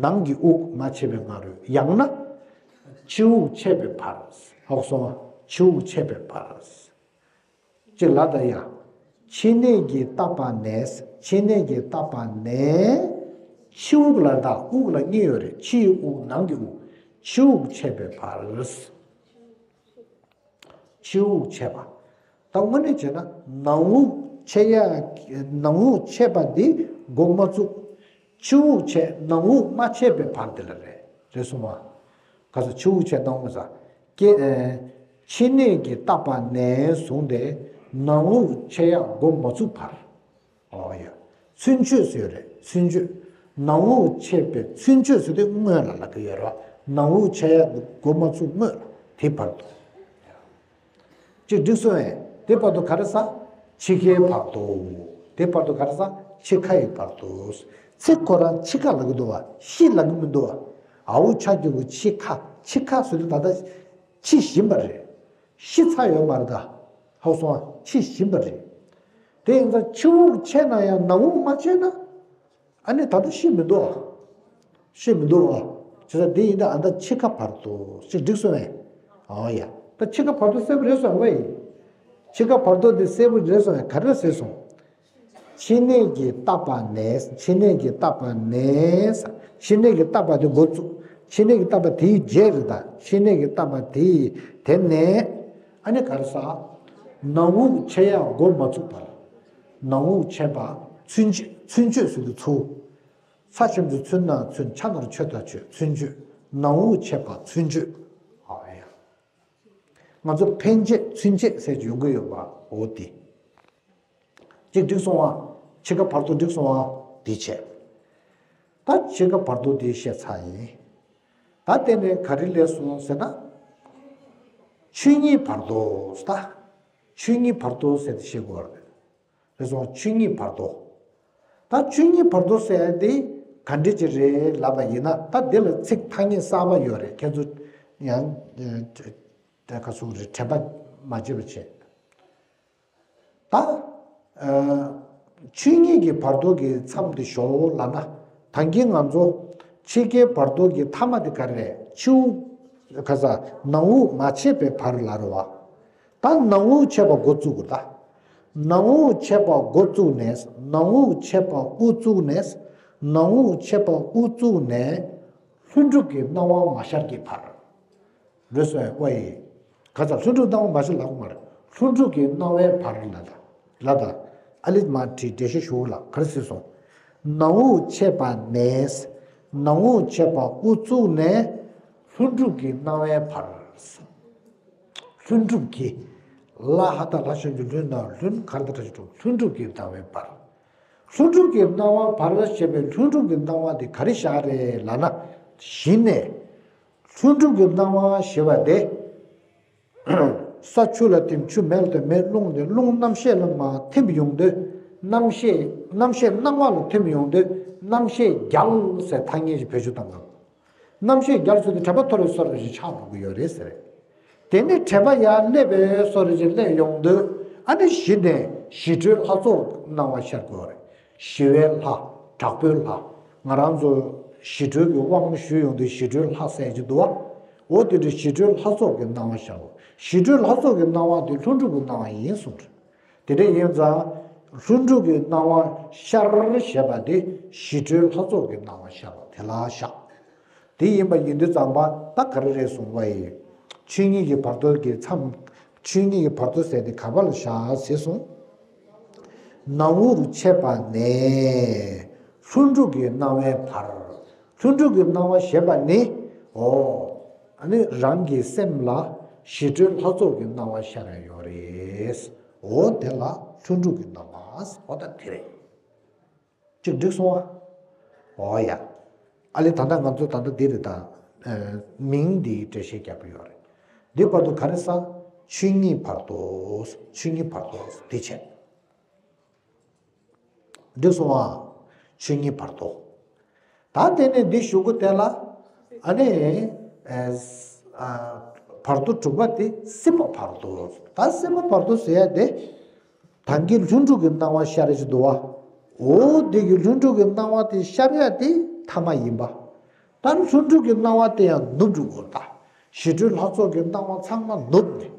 ནང་གི་དབུགས་མ་ཆད་པའི་སྔ་རོལ། ཡང་ན། ཕྱི་དབུགས་ཆད་པའི་བར། ཧོ་སོ། ཕྱི་དབུགས་ཆད་པའི་བར། ཅེས་ལབ་ད་ཡ། འཆི་གནས་ཀྱི་བཏབ་པ་ནས། འཆི་གནས་ཀྱི་བཏབ་པ་ནས། ཕྱི་དབུགས་ལ་ད་དབུགས་ལ་གཉིས་ཡོད་རེད། ཕྱིའི་དབུགས་ནང་གི་དབུགས། ཕྱི་དབུགས་ཆད་པའི་བར། ཕྱི་དབུགས་ཆད་པ། ད་དངོས་གནས་བྱས་ན་ནང་དབུགས་ཆད་ཡ། ནང་དབུགས་ཆད་པ་འདི་འགོ་མ་བཙུགས། ཕྱི་དབུགས་ཆད་ནང་དབུགས་མ་ཆད་པའི་བར་འདི་ལ་རེད། རེད་སོང་བ། ག་ས་ཕྱི་དབུགས་ཆད་ནང་དབུགས་ས། སྐྱེ། འཆི་གནས་ཀྱི་བཏབ་པ་ནས་བཟུང་སྟེ་ནང་དབུགས་ཆད་ཡ་འགོ་མ་བཙུགས་བར། ཨོ་ཡ། ཚུན་ཆོད་ཟེར་ཡོད་རེད། ཚུན་ཆོད། ནང་དབུགས་ཆད་པའི་ཚུན་ཆོད་ཟེར་དུས་སྔོན་ལ་ལབ་ཀྱི་ཡོད་རེད་བ། ནང་དབུགས་ཆད་ཡ་འགོ་མ་བཙུགས་སྔོན་ལ་དེ་བར་དུ། ཅིག་འགྲིག་སོང་ངས། དེ་བར་དུ་ག་རེ་ཟ། འཆི་ཁའི་བར་དུ། དེ་བར་དུ་ག་རེ་ཟ། འཆི་ཁ་ཡི་བར་དུ། ཚིག་ཁོ་རང་འཆི་ཁ་ལབ་ཀྱི་འདུག་བ། ཤི་ལབ་ཀྱི་མི་འདུག་བ། འ་འོག་ཆ་གི་གུ་འཆི་ཁ། འཆི་ཁ་ཟེར་དུས་ད་ལྟ་འཆི་བཞིན་པ་རེད། ཤི་ཚར་ཡོད་མ་རེད་ད། ཧ་གོ་སོང་ང་། འཆི་བཞིན་པ་རེད། དེ་ཡིན་ཙང་ཕྱི་དབུགས་ཆད་ན་ཡང་ནང་དབུགས་མ་ཆད་ན། ཨ་ནི་ད་ལྟ་ཤི་མི་འདུག་ཨ། ཤི་མི་འདུག་ཨ། བྱས་ཙང་འདི་ཡིན་ད་ཨ་ད་འཆི་ཁ་བར་དོ་ཞིག་འགྲིག་སོང་ངས། ཨོ་ཡ། ད་འཆི་ཁ་བར་དོ་གསལ་པོ་རེད་སོང་བས། འཆི་ཁ་བར་དོ་འདི་གསལ་པོ་རེད་སོང་ངས། ག་རེ་ཟེར་སོང་། འཆི་གནས་ཀྱི་བཏབ་པ་ནས། འཆི་གནས་ཀྱི་བཏབ་པ་ནས། འཆི་གནས་ཀྱི་བཏབ་པ་དེ་འགོ་བཙུགས། འཆི་གནས་ཀྱི་བཏབ་པ་དེའི་རྗེས་རེད་ད། འཆི་གནས་ཀྱི་བཏབ་པ་དེའི་དེ་ནས། ཨ་ནི་ག་རེ་ཟ། ནང་དབུགས་ཆད་ཡ་འགོ་མ་བཙུགས་བར། ནང་དབུགས་ཆད་པ་ཚུན་ཆད། ཚུན་ཆད་ཟེར་དུས་ཚུར། ཚ་ཞབས་ཀྱུ་ཚུ་ན་ཚུན། ཆ་ན་རོ་ཆོ་ད་ཆོད། ཚུན་ཆད། ནང་དབུགས་ཆད་པ་ཚུན་ཆད། ཨ་ཡ། ང་ཚོ་ཕན་ཆད་ཚུན་ཆད་ཟེར་གྱི་ཡོང་གི་ཡོད་པ་འོ་དེ། གཅིག་འགྲིག་སོང་ཨ། འཆི་ཁ་བར་དོ་འགྲིག་སོང་ཨ། དེ་བྱས། ད་འཆི་ཁ་བར་དོ་དེ་བཤད་ཚར་ཡིན། ད་དེ་ནས་ག་རེ་སླེབས་སོང་ཟེར་ན། ཆོས་ཉིད་བར་དོ་ད། ཆོས་ཉིད་བར་དོ་ཟེར་ཏེ་བཤད་དགོས་རེད། རེད་སོང་། ཆོས་ཉིད་བར་དོ། ད་ཆོས་ཉིད་བར་དོ་ཟེར་ཡ་དེ། ག་འདྲ་ཅིག་རེད་ལབ་པ་ཡིན་ན། ད་འདི་ལ་ཚིག་ཐ་སྙད་གསར་པ་ཡོད་རེད། ཁྱེད་ཚོ་ཡང་ཨ་ག་ཚོད་རེད། དྲན་པ་མ་བརྗེད་པ་བྱེད། ད་ཨ་ཆོས་ཉིད་ཀྱི་བར་དོ་གི་མཚམས་དེ་ཞོག་ལབ་ན། ད་གིན་ང་ཚོ་ཕྱི་རྒྱལ་བར་དོ་གི་མཐའ་མ་དེ་ག་རེ་རེད། ཕྱི་དབུགས་ག་ས་ནང་དབུགས་མ་ཆད་པའི་བར་ལ་རེད་བ། ད་ནང་དབུགས་ཆད་པ་འགོ་བཙུགས་དགོས། ད་ནང་དབུགས་ཆད་པ་འགོ་བཙུགས་ནས། ནང་དབུགས་ཆད་པ་དབུ་བཙུགས་ནས། ནང་དབུགས་ཆད་པ་དབུ་བཙུགས་ནས་ལྷུན་གྲུབ་ཀྱི་སྣང་བ་མ་ཤར་གྱི་བར། རེད་སོང་ཨེ། ཀོ་ཡེ། ག་ཚ་ལྷུན་གྲུབ་སྣང་བ་མ་ཤར་ལབ་དགོས་མ་རེད། ལྷུན་གྲུབ་ཀྱི་སྣང་བའི་བར་ལ་ད། ལ་ད། ཨ་ལི་མ་བྲིས་འགྲེལ་བཤད་ཞུ་ལ་ག་རེ་ཟེར་སོང་། ནང་དབུགས་ཆད་པ་ནས། ནང་དབུགས་ཆད་པ་དབུ་བཙུགས་ནས་ལྷུན་གྲུབ་ཀྱི་སྣང་བའི་བར། ལྷུན་གྲུབ་ཀྱི། ལ་ཧ་ད་ལ་ཞབས་ཀྱུ་ལྷུན་ན་ལྷུན། ག་ར་ད་ཏྲ་ཞབས་ཀྱུ་ལྷུན། ལྷུན་གྲུབ་ཀྱི་སྣང་བའི་བར། ལྷུན་གྲུབ་ཀྱི་སྣང་བ་བར་ཞེས་པའི་ལྷུན་གྲུབ་ཀྱི་སྣང་བ་དེ་ག་རེ་བཞག་རེད་ལབ་ན། གཞི་ནས་ལྷུན་གྲུབ་ཀྱི་སྣང་བ་ཞེས་པ་དེ། ས་ཆུ་ལ་ཐིམ། ཆུ་མེ་ལ་ཐིམ། མེ་རླུང་ཐིམ། རླུང་རྣམ་ཤེས་ལ་མར་ཐིམ་ཡོང་དུས། རྣམ་ཤེས། རྣམ་ཤེས་སྣང་བ་ལ་ཐིམ་ཡོང་དུས། རྣམ་ཤེས་རྒྱལ་ཟེར་ཐ་སྙད་ཅིག་བེད་སྤྱོད་བཏང་དགོས། རྣམ་ཤེས་རྒྱལ་ཟེར་དུས་དྲན་པ་མཐོ་རིས་སོ་རེ་ཞིག་ཆགས་འགྲོ་གི་ཡོད་རེད་ཟེར། དེ་ནས་དྲན་པ་ཡར་སླེབས་པའི་སོ་རེ་ཞིག་སླེབས་ཡོང་དུས། ཨ་ནི་གཞི་ནས་ཞི་ཁྲོའི་ལྷ་ཚོགས་སྣང་བ་ཤར་དགོས་རེད། ཞི་བའི་ལྷ། དྲག་པོའི་ལྷ། ང་རང་ཚོ་ཞི་ཁྲོའི་གི་དབང་ཞུ་ཡོང་དུས་ཞི་ཁྲོའི་ལྷ་ཟེར་གྱི་འདུག་བ། འོ་དེ་འདྲའི་ཞི་ཁྲོའི་ལྷ་ཚོགས་ཀྱི་སྣང་བ་ཤར་བ། ཞི་ཁྲོའི་ལྷ་ཚོགས་ཀྱི་སྣང་བ་དེ་ལྷུན་གྲུབ་ཀྱི་སྣང་བ་ཡིན་གསུངས་རེད། དེ་འདྲ་ཡིན་ཙང་ལྷུན་གྲུབ་ཀྱི་སྣང་བ་ཤར་ཞེས་པ་དེ་ཞི་ཁྲོའི་ལྷ་ཚོགས་ཀྱི་སྣང་བ་ཤར་བ་དེ་ལ་བཞག་དེ་ཡིན་པ་ཡིན་དུས་ཙམ་པ་ད་ག་རེ་རེད་གསུངས་པ་ཡིན། ཆོས་ཉིད་ཀྱི་བར་དོ་གི་མཚམས། ཆོས་ཉིད་ཀྱི་བར་དོ་ཟེར་དེ་ག་པ་ལ་བཞག་ཟེར་གསུངས། ནང་དབུགས་ཆད་པ་ནས་ལྷུན་གྲུབ་ཀྱི་སྣང་བའི་བར། ལྷུན་གྲུབ་ཀྱི་སྣང་བ་ཞེས་པ་ནི། འོ། ཨ་ནི་རང་གི་སེམས་ལ་ཞི་ཁྲོའི་ལྷ་ཚོགས་ཀྱི་སྣང་བ་ཤར་ཡ་ཡོད་རེད། འོ་དེ་ལ་ལྷུན་གྲུབ་ཀྱི་སྣང་བ། འོ་ད་དེ་རེད། ཅིག་འགྲིག་སོང་ཨ། འོ་ཡ། ཨ་ལེ་ད་ལྟ་ང་ཚོ་ད་ལྟ་འདི་རེད་ད། ཨ། མིང་འདིའི་འགྲེལ་བཤད་རྒྱབ་ཀྱི་ཡོད་རེད། འདི་བར་དུ་ག་རེ་ཟ། ཆོས་ཉིད་བར་དོ། ཆོས་ཉིད་བར་དོ་འདི་བྱས། འགྲིག་སོང་ཨ། ཆོས་ཉིད་བར་དོ། ད་དེ་ནས་འདི་གཞུག་གུ་དེ་ལ། ཨ་ནི། ཨ། བར་དོ་དྲུག་པ་དེ་སྲིད་པ་བར་དོ། ད་སྲིད་པ་བར་དོ་ཟེར་ཡ་དེ། ད་གིན་ལྷུན་གྲུབ་ཀྱི་སྣང་བ་ཤར་ཡ་ཅིག་འདུག་བ། འོ་དེ་གི་ལྷུན་གྲུབ་ཀྱི་སྣང་བ་དེ་ཤར་ཡ་དེ་ཐ་མ་ཡིན་པ། ད་ལྷུན་གྲུབ་ཀྱི་སྣང་བ་དེ་ཡང་ནུབ་འགྲོ་དགོས་ད། ཞི་ཁྲོའི་ལྷ་ཚོགས་ཀྱི་སྣང་བ་ཚང་མ་ནུབ་ནས།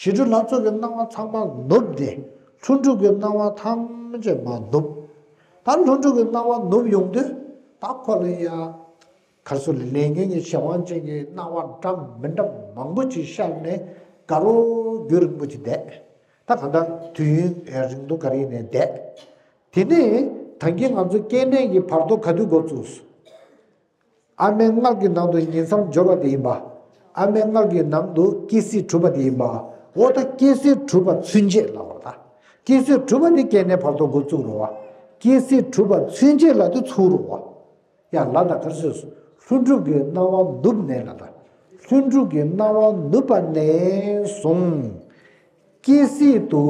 ཞི་ཁྲོའི་ལྷ་ཚོགས་ཀྱི་སྣང་བ་ཚང་མ་ནུབ་ནས། ལྷུན་གྲུབ་ཀྱི་སྣང་བ་ཐམས་ཅད་མར་ནུབ། ད་ལྷུན་གྲུབ་ཀྱི་སྣང་བ་ནུབ་ཡོང་དུས། ད་ཁོ་ལ་ཡ། གར་སོགས་ལས་ངན་གྱི་གཞན་དབང་ཅན་གྱི་སྣང་བ་འདྲ་མི་འདྲ་མང་པོ་ཅིག་ཤར་ནས་དགའ་རོགས་རྒྱུན་རིང་པོ་ཅིག་བསྡད། ད་གང་ལྟར་དུས་ཡུན་རིང་ཐུང་ག་རེ་ཡིན་ནའི་བསྡད། དེ་ནས་ད་གིན་ང་ཚོ་སྐྱེ་གནས་ཀྱི་བར་དོ་ག་དུས་འགོ་བཙུགས། ཨ་མའི་མངལ་གྱི་ནང་དུ་ཉིང་མཚམས་སྦྱོར་བ་དེ་ཡིན་པ། ཨ་མའི་མངལ་གྱི་ནང་དུ་སྐྱེ་སྲིད་གྲུབ་པ་དེ་ཡིན་པ། འོ་ད་སྐྱེ་སྲིད་གྲུབ་པ་ཚུན་ཆད་ལབ་པ་ད། སྐྱེ་སྲིད་གྲུབ་པ་དེ་སྐྱེ་གནས་བར་དོ་འགོ་བཙུགས་རེད་བ། སྐྱེ་སྲིད་གྲུབ་པ་ཚུན་ཆད་ལ་དེ་ཚུགས་རེད་བ། ཡང་ལ་དྭགས་གར་སོས་སོ། ལྷུན་གྲུབ་ཀྱི་སྣང་བ་ནུབ་ནས་ལ་དྭགས། ལྷུན་གྲུབ་ཀྱི་སྣང་བ་ནུབ་པ་ནས་བཟུང་། སྐྱེ་སྲིད་དུ།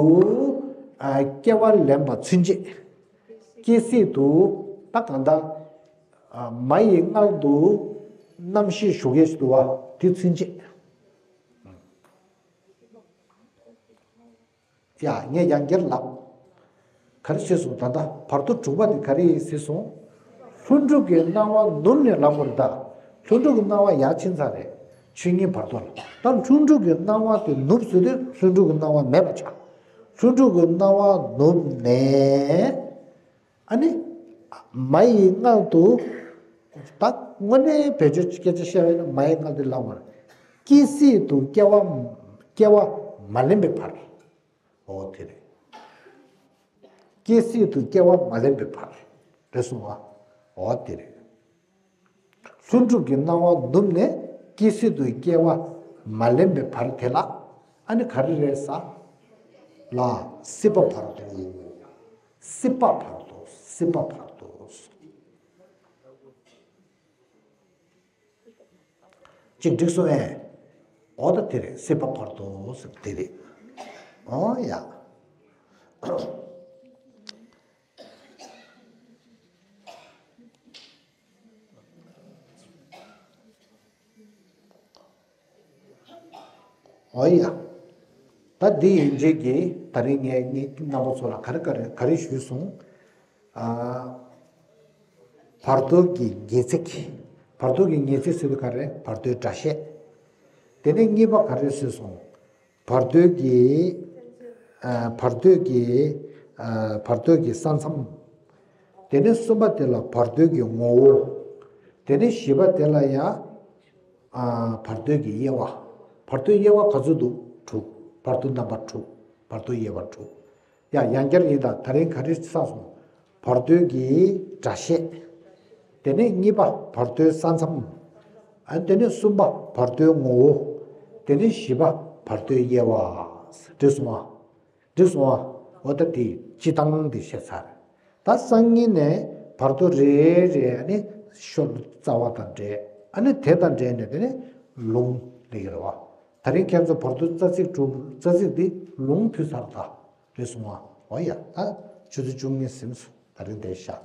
ཨ། སྐྱེ་བ་ལེན་པ་ཚུན་ཆད། སྐྱེ་སྲིད་དུ། ད་གང་ལྟར། ཨ། མ་ཡི་མངལ་དུ། རྣམ་ཤེས་ཞུགས་ཡས་ཞིག་འདུག་བ། དེ་ཚུན་ཆད། ཡ། ངས་ཡང་བསྐྱར་ལབ། ག་རེ་ཟེར་སོང་། ད་ལྟ་བར་དོ་དྲུག་པ་དེ་ག་རེ་ཡིན་ཟེར་སོང་། ལྷུན་གྲུབ་ཀྱི་སྣང་བ་ནུབ་ནས་ལབ་དགོས་རེད་ད། ལྷུན་གྲུབ་ཀྱི་སྣང་བ་ཡར་ཕྱིན་ཚར་རེད། ཆོས་ཉིད་བར་དོ་ལ། ད་ལྷུན་གྲུབ་ཀྱི་སྣང་བ་དེ་ནུབ་ཟེར་དུས་ལྷུན་གྲུབ་ཀྱི་སྣང་བ་མེད་པ་ཆགས། ལྷུན་གྲུབ་ཀྱི་སྣང་བ་ནུབ་ནས། ཨ་ནི། མ་ཡི་མངལ་དུ། ད་དངོས་གནས་བེད་སྤྱོད་སྐད་ཆ་བཤད་པ་ཡིན་ན་མ་ཡི་མངལ་དུ་ལབ་པར། སྐྱེ་སྲིད་དུ་སྐྱེ་བ། སྐྱེ་བ་མ་ལེན་པའི་བར། འོ་དེ་རེད། སྐྱེ་སྲིད་དུ་སྐྱེ་བ་མ་ལེན་པའི་བར། རེད་སོང་བ། འོ་དེ་རེད། ལྷུན་གྲུབ་ཀྱི་སྣང་བ་ནུབ་ནས་སྐྱེ་སྲིད་དུ་སྐྱེ་བ་མ་ལེན་པའི་བར་དེ་ལ། ཨ་ནི་ག་རེ་རེད་ཟེར། ལ། སྲིད་པ་བར་དོ། སྲིད་པ་བར་དོ། སྲིད་པ་བར་དོ། ཅིག་འགྲིག་སོང་ཨེ། འོ་ད་དེ་རེད། སྲིད་པ་བར་དོ་ཟེར་དེ་རེད། འོ་ཡ། ཨོ་ཡ། ད་འདི་ཡན་ཆད་ཀྱིས་ད་རིང་ངས་ངའི་རྣམ་པ་ཚོ་ལ་ག་རེ་ག་རེ་ག་རེ་ཞུས་སོང་། ཨ། བར་དོ་གི་ངེས་ཚིག་བར་དོ་གི་ངེས་ཚིག་ཟེར་དུས་ག་རེ། བར་དོའི་སྒྲ་བཤད། དེ་ནས་གཉིས་པ་ག་རེ་ཟེར་སོང་། བར་དོའི་གི། ཨ། བར་དོའི་གི། ཨ། བར་དོའི་གི་ས་མཚམས། དེ་ནས་གསུམ་པ་དེ་ལ་བར་དོའི་གི་ངོ་བོ། དེ་ནས་བཞི་པ་དེ་ལ་ཡང་། ཨ། བར་དོའི་གི་དབྱེ་བ། བར་དོའི་དབྱེ་བ་ག་ཚོད་འདུག་དྲུག་བར་དོ་རྣམ་པ་དྲུག་བར་དོའི་དབྱེ་བ་དྲུག་ཡ། ཡང་བསྐྱར་ཡིན་ད། ད་རིང་ག་རེ་བསགས་སོང་། བར་དོའི་གི་སྒྲ་བཤད། དེ་ནས་གཉིས་པ་བར་དོའི་ས་མཚམས། ཨ། དེ་ནས་གསུམ་པ་བར་དོའི་ངོ་བོ། དེ་ནས་བཞི་པ་བར་དོའི་དབྱེ་བ། འགྲིག་སོང་ཨ། འགྲིག་སོང་ཨ། འོ་ད་དེ་སྤྱི་བཏང་དེ་བཤད་ཚར། ད་སང་ཉིན་ནས་བར་དོ་རེ་རེ་ཨ་ནི་ཤོ་རྩ་བ་དང་འབྲེལ། ཨ་ནི་དེ་དང་འབྲེལ་ནས་དེ་ནས་ལུང་ལེགས་རེད་བ། ད་རིང་ཁྱེད་ཚོ་བར་དོ་རྩ་ཚིག་དྲུག་རྩ་ཚིག་འདི་ལུང་ཕུལ་ཚར་ད། རེད་སོང་ཨ། འོ་ཡ། ད་ཆུ་ཚོད་བཅུ་གཉིས་ཟིན་སོང་། ད་རིང་འདིར་བཞག